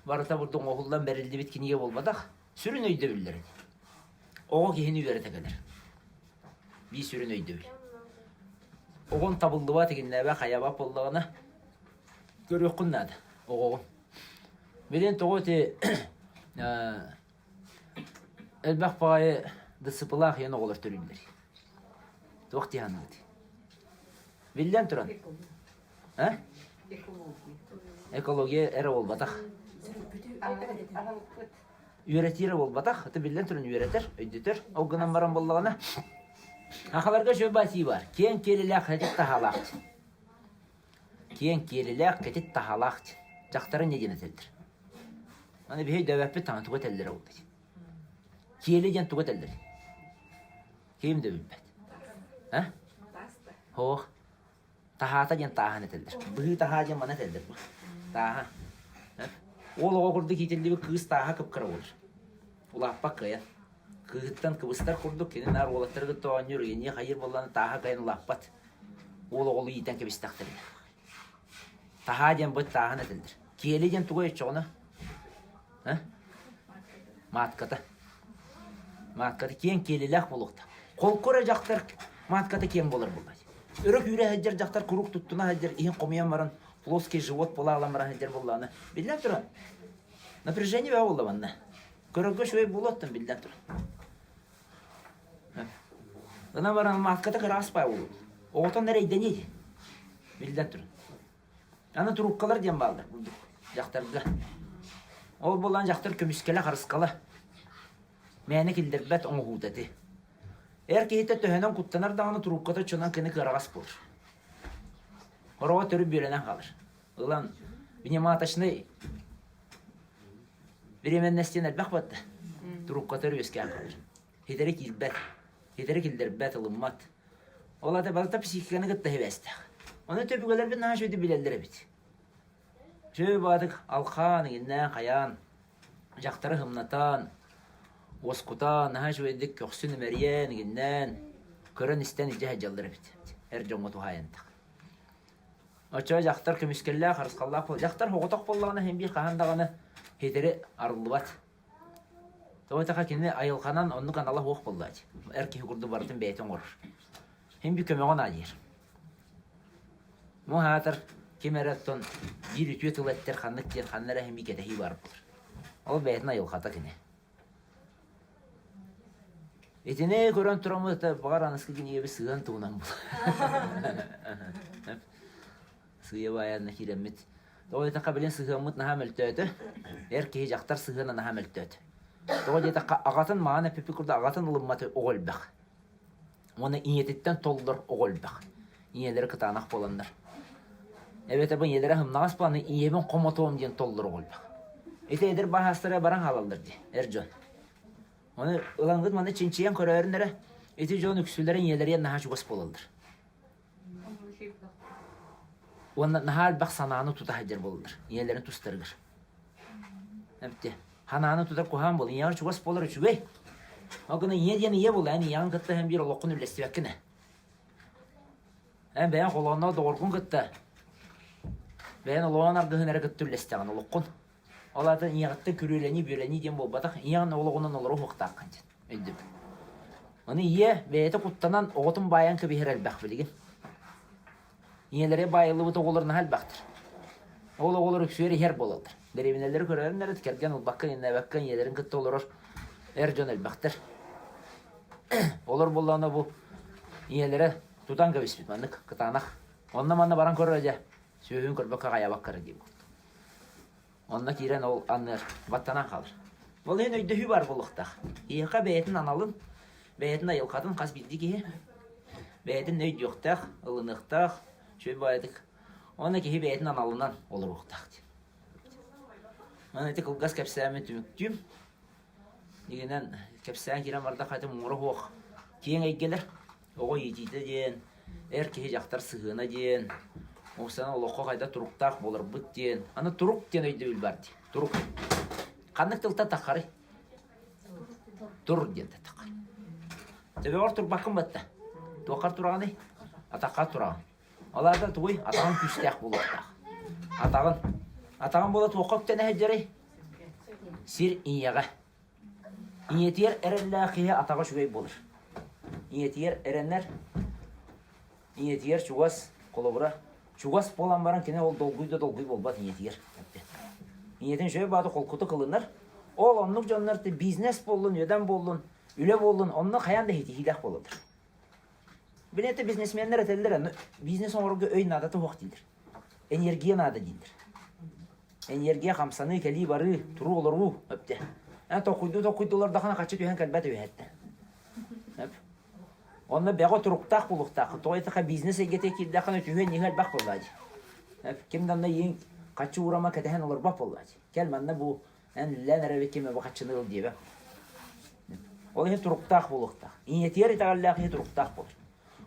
барыта бурдук оҥоһуллан бэриллибит кинигэ буолбатах. Сүрүн өйдөбүллэр ити. Оҕо киһини үөрэтэ кэлэр. Биир сүрүн өйдөбүл. Оҕон табыллыбат игиннээбэ хайабат буоллаҕына көрүөххүн наада оҕоҕун. Билин тоҕо ити элбэх баҕайы дысыпылаах ийэн оҕолор төрүүллэр. Туох дии саныыгыт? Биллэн туран. А? Экология эрэ буолбатах. Үөрэтии эрэ буолбатах. Это биллэн туран үөрэтэр, өйдөтөр. Ол гынан баран буоллаҕына, сахаларга үчүгэй баатыы бар. Киэҥ киэлилээх кэтит таһаалаах. Киэҥ киэлилээх кэтит таһаалаах. Дьахтары не диэн этэллэр. Аны биһи өйдөөбөппүт таҥа тугу этэллэрэ ол дии. Киэли диэн тугу этэллэр? Ким да билбэт. А? Һоох. Таһаата диэн тааһын этэллэр. Быһыы таһаа диэн маны этэллэр. Тааһа. Уол оҕо курдук иитиллибит кыыс тааһа кып-кыра буолар. Улааппат кыайан. Кыыһыттан кыбыстар курдук кини наар уолаттары кытта оонньуур, ийэниэ хайыыр буоллаҕына тааһа кыайан улааппат. Уол оҕолуу иитэн кэбистэхтэринэ. Таһаа диэн быт тааһын этэллэр. Киэли диэн тугуй оччоҕуна? Маатката. Маатката киэҥ киэлилээх буолуохтаах. Холку эрэ дьахтар маатката киэҥ буолар буоллаҕа. Өрө күүрэ сылдьар дьахтар куруук туттуна сылдьар, иһин хомуйан баран плоский живот буола аҕалан баран сылдьар буоллаҕына, биллэн туран, напряжение бөҕө буолла манна. Көрөргө үчүгэй буолуоттан биллэн туран. Гынан баран маатката кыраас баа буолуо. Оҕотон эрэйдэниэ биллэн туран. Аны трубкалар диэн бааллар курдук дьахтарга. Ол буолан дьахтар көмүскэлэ харыскала. Мээнэ киллэрбэт оҥоһуута ити. Эр киһитэ төһөнөн куттанар даҕаны трубката оччонон кини кыараҕас буолар. Хороҕо төрүт бүөлэнэн хаалар. Ылан внематочный беременность диэн элбэх батта. Трубката үөскээн хаалар. Хитэри киирбэт, хитэри киллэрбэт, ылыммат. Ол аата барыта психиканы кытта сибээстээх. Ону төбүгэлэрбит наһаа үчүгэйдик билэллэр эбит. Үчүгэй баатык алхаан, иҥиннээн, хайаан, дьахтары һымнатан, уоскутан, наһаа үчүгэйдик көхсүн имэрийэн, иҥиннээн, көрөн-истэн илдьэ сылдьаллар эбит. Эр дьоҥҥо туһаайан Оччоҕо дьахтар көмүскэллээх, харысхаллаах буол. Дьахтар соҕотох буоллаҕына син биир хаһан даҕаны хитэри арыллыбат. Тоҕо диэтэххэ кини айылҕанан оннук анала суох буоллааччы. Эр киһи курдук барытын бэйэтэ оҥорор. Син биир көмөҕө наадыйар. Муҥ аатар ким эрэ оттон биир үтүө тыл эттэр ханнык диэн ханна эрэ син биир кэтэһии баар буолар. Ол бэйэтин айылҕата кини. Итини көрөн тураммыт баҕар аныскы кинигэбит сыһыан туһунан буолар. Сыыйа баайанна киирэммит. Тоҕо диэтэххэ, билин сыһыаммыт наһаа мөлтөөтө. Эр киһи дьахтар сыһыана наһаа мөлтөөтө. Тоҕо диэтэххэ, аҕатын маҕан эппиппит курдук аҕатын ылымматы оҕо элбэх. Уонна ийэтиттэн толлор оҕо элбэх. Ийэлэрэ кытаанах буоланнар. Эбэтэр бу ийэлэрэ һымнаҕас буолан ийэбин хомотуом диэн толлор оҕо элбэх. Ити эдэр баһаастара баран хаалаллар дии, эр дьон. Ону ылаҥҥыт маны чинчийэн көрөөрүн эрэ, ити дьон үксүлэрэ ийэлэригэр наһаа чугас буолаллар. Уонна наһаа элбэх санааны тута сылдьар буолаллар, ийэлэрин тустарыгар. Эбитэ. Ханааны тутар куһаҕан буол, ийэҕэр чугас буолар үчүгэй. Ол гына ийэ диэн ийэ буол, эн ийэҕин кытта эн биир олоххун үллэстибэккин ээ. Эн бэйэҥ холоонноох доҕоргун кытта бэйэҥ олоҕун аргыһын эрэ кытта үллэстэҕин олоххун. Ол аата ийэҕиттэн күрүөлэнии, бүөлэнии диэн буолбатах, ийэҕин олоҕунан олоруо суохтааххын диэн өйдөбүл. Ону ийэ бэйэтэ куттанан оҕотун баайан кэбиһэр элбэх билигин. Ийэлэрэ баайыллыбыт оҕолор наһаа элбэхтэр. Ол оҕолор үксүгэр иһэр буолаллар. Дэриэбинэлэри көрөрүн кэргэн ылбакка, иннээбэккэ ийэлэрин кытта олорор эр дьон элбэхтэр. Олор буоллаҕына бу ийэлэрэ тутан кэбиспит маннык кытаанах. Онно-манна баран көрөр дьэ, сүөһүн көрбөккө хайаабакка эрэ дии курдук. Онно киирэн ол анныар баттанан хаалар. Ол иһин өйдөһүү баар буолуохтаах. Киһиэхэ бэйэтин аналын, бэйэтин айылҕатын хас биирдии киһи бэйэтин өйдүөхтээх, ылыныахтаах, үчүгэй баайытык. Уонна киһи бэйэтин аналынан олоруохтаах диэн. Маны ити кылгас кэпсээммин түмүктүүм. Дигинэн кэпсээн киирэн бардах хаты муҥура суох киэҥ эйгэлэр Оҕо иитиитэ диэн, эр киһи дьахтар сыһыана диэн, ол сана олоххо хайдах туруктаах буоларбыт диэн. Аны турук диэн өйдөбүл баар дии. Турук. Ханнык тылтан таххарый? Тур диэн таххар. Төбөҕөр турбаккын батта. Туоххар тураҕыный? Атаххар тураҕын. Ол аата тугуй? Атаҕын күүстээх буолуохтаах. Атаҕын. Атаҕын буола туохха үктэнэ сылдьарый? Сир ийэҕэ. Ийэтигэр эрэллээх киһи атаҕа үчүгэй буолар. Ийэтигэр эрэнэр, ийэтигэр чугас, холобура, чугас буолан баран кини ол долгуй да долгуй буолбат ийэтигэр. Ийэтин үчүгэй баата холкутук ылынар. Ол оннук дьоннор бизнес буоллун, үөдэн буоллун, үлэ буоллун, онно хайаан да ситиһиилээх буолаллар. Били это бизнесменнэр этэллэр, бизнес оҥорорго өй наадата суох дииллэр. Энергия наада дииллэр. Энергия хамсаныы, кэлии-барыы, туруу-олоруу өптө. Эн толкуйдуу толкуйдуулардахына хаччы түһэн кэлбэт үөһэттэн. Онно бэҕэ туруктаах буолуохтаах. Тоҕо диэтэххэ бизнес эйгэтэ киирдэххинэ түһүөн иһэ элбэх буоллаа дии. Ким да онно иин хаччы уурама кэтэһэн олорбот буоллаа дии. Кэл манна бу эн үллээн эрэбит ким бу хаччыны ыл диэбэ. Ол иһин туруктаах буолуохтаах. Ийэтигэр итэҕэллээх киһи туруктаах буолар.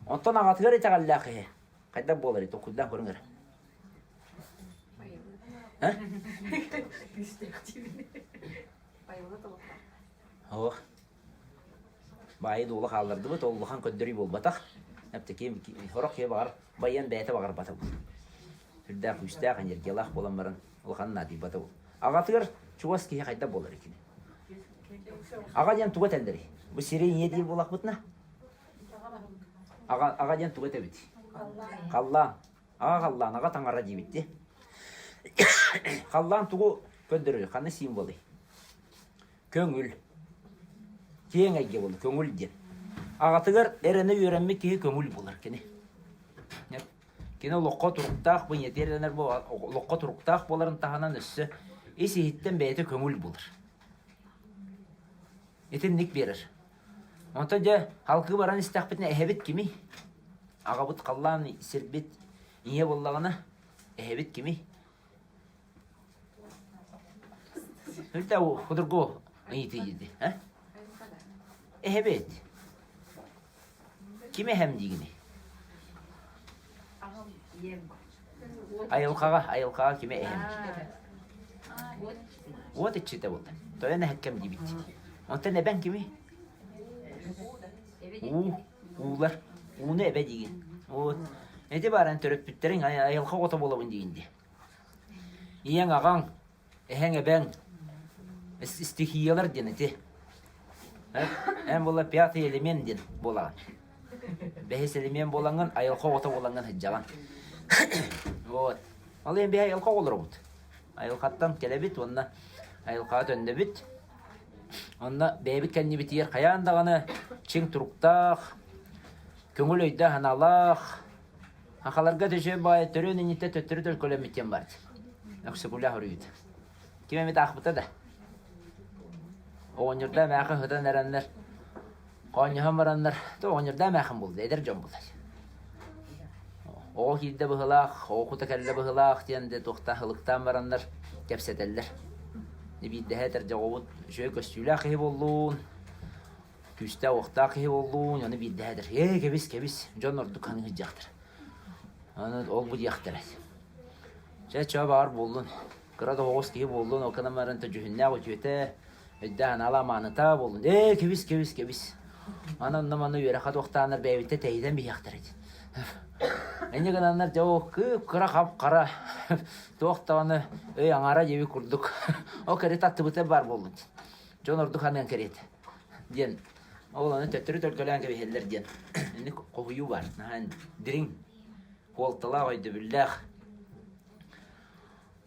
Онтон аҕатыгар итэҕэллээх киһи хайдах буоларый толкуйдаан көрүҥ эрэ. Ох. Баайы-дуолу хааллардыбыт, ол улахан көрдөрүү буолбатах. Эптики сорох киһи баҕар байыан бэйэтэ баҕарбата бу. Сүрдээх күүстээх, энергиялаах буолан баран улахан наадыйбата бу. Аҕатыгар чугас киһи хайдах буолар кини? Аҕа диэн тугу этэллэрий? Бу сири ийэ диир буоллахпытына? Аҕа, аҕа диэн тугу этэбит? Халлаан. Аҕа халлаан, аҕа таҥара диибит дии. Халлаан тугу көрдөрөр? Ханна символый? Көҥүл. Киэҥ эйгэ буолар, көҥүл диэн. Аҕатыгар эрэнэ үөрэммит киһи көҥүл буолар кини. Кини олоххо туруктаах, бу ийэтигэр эрэнэр бу олоххо туруктаах буоларын таһынан өссө ис-иһиттэн бэйэтэ көҥүл буолар. Итинник биэрэр. Онтон дьэ халкыы баран истэхпитинэ эһэбит кимий? Аҕабыт халлаан сирбит ийэ буоллаҕына эһэбит кимий? Үлтэ худургу ыйытыы диди. Эһэбит. Ким эһэм диигиний? Айылҕаҕа, айылҕаҕа кими эһэм? Уот иччитэ буолла. Тойон эһэккэм диибит. Онтон эбэҥ кими? Уу, уулар. Ууну эбэ диигин. Вот. Эти баран төрөппүттэриҥ айылҕа оҕото буолабын диигин дии. Ийэҥ, аҕаҥ, эһэҥ, эбэҥ стихиялар диэн ити. Эн буолла пятый элемент диэн буолаҕын. Бэһис элемент буолаҥҥын, айылҕа оҕото буолаҥҥын сылдьаҕын. Вот. Ол иһин биһи айылҕа оҕолоробут. Айылҕаттан кэлэбит уонна айылҕаҕа төннөбүт. Онно бэйэбит кэннибитигэр хайаан даҕаны чиҥ туруктаах, көҥүл өйдөөх-санаалаах, Сахаларга төсө баай төрүөн инниттэн төттөрү төлкөлөммүт диэн баар. Өксөкүлээх өрүйүт. Ким эмит аахпыта да. Оҕонньордоо эмээхин сытан эрэннэр, хоонньоһон бараннар, то оҕонньордоо эмээхин булда, эдэр дьон булда. Оҕо киирдэ быһылаах, оҕо кута кэллэ быһылаах диэн де туохтаах ылыктаан бараннар кэпсэтэллэр. Биирдэһэ этэр дьэ оҕобут үчүгэй көстүүлээх киһи буоллун, күүстээх-уохтаах киһи буоллун, ону биирдэһэ этэр, ээ кэбис, кэбис, дьон ордук ханыһыт дьахтар. Аны ол бу диэхтэрэ. Чэ, чөө баар буоллун, кыра да оҕус киһи буоллун, ол гынан баран дьүһүннээх үтүөтэ, өйдөөх анаала амааныта буоллун. Ээ, кэбис, кэбис, кэбис. Аны онно манна үөрэххэ туохтааннар бэйэбиттэн тэйитэн биһиэхтэрэ дии. Инньэ гынаннар дьэ ол кып-кыра хап-хара туох даҕаны өй аҥаара диэбит курдук ол кэриэтэ аттыбыта баар буоллун. Дьон ордук ханыан кэриэтэ диэн ол аны төттөрү төлкөлөөн кэбиһэллэр диэн инник хоһуйуу баар наһаа дириҥ суолталаах өйдөбүллээх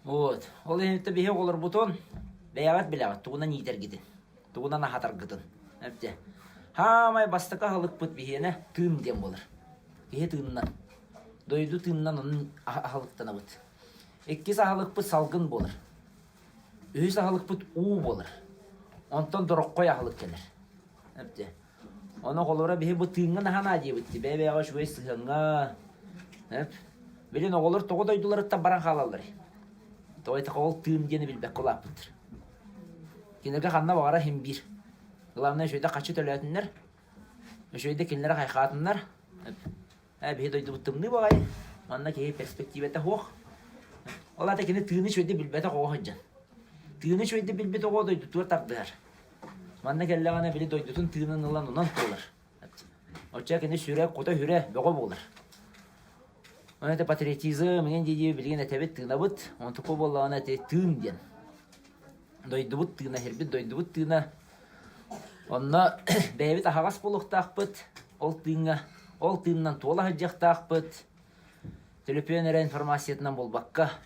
вот ол иһин биһи оҕолорбутун бэйэҕит билэҕит тугунан иитэргитин тугунан аһатаргытын эбдэ хаамай бастакы аһылыкпыт биһиэнэ тыын диэн буолар киһи тыынынан дойду тыынынан онон аһылыктанабыт иккис аһылыкпыт салгын буолар Үһүс аһылыкпыт уу буолар. Онтон дороххой аһылык кэлэр. Эбдэ. Ону оҕолоро биһи бу тыыҥҥа наһаа диэбит бэйэ-бэйэҕэ үчүгэй сыһыаҥҥа. Эп. Билин оҕолор тоҕо дойдуларыттан баран хаалаллар. Тоҕо этэх ол тыын диэни билбэккэ улааппыттар. Кинилэргэ ханна баҕара иһин биир. Главное үчүгэйдик хаччы төлөөтүннэр, үчүгэйдик кинилэри хайхаатыннар. Ээ, биһи дойдубут тымныы баҕайы, манна киһи перспективата суох. Ол аата кини тыыны үчүгэйдик билбэтэх оҕо сылдьан. Тыыны үчүгэйдик билбит оҕо дойдутугар тардыһар. Манна кэллэҕинэ били дойдутун тыынын ылан онон туолар. Оччо кини сүрэ, кута сүрэ бөҕө буолар. Оны это патриотизм, иҥин дии билигин этэбит, тыынабыт. Онтуку буоллаҕына ити тыын диэн. Дойдубут тыына, сирбит дойдубут тыына. Онно бэйэбит аһаҕас буолуохтаахпыт. Ол тыыҥҥа, ол тыынынан туола сылдьыахтаахпыт. Төлөпүөн эрэ информациятынан буолбакка.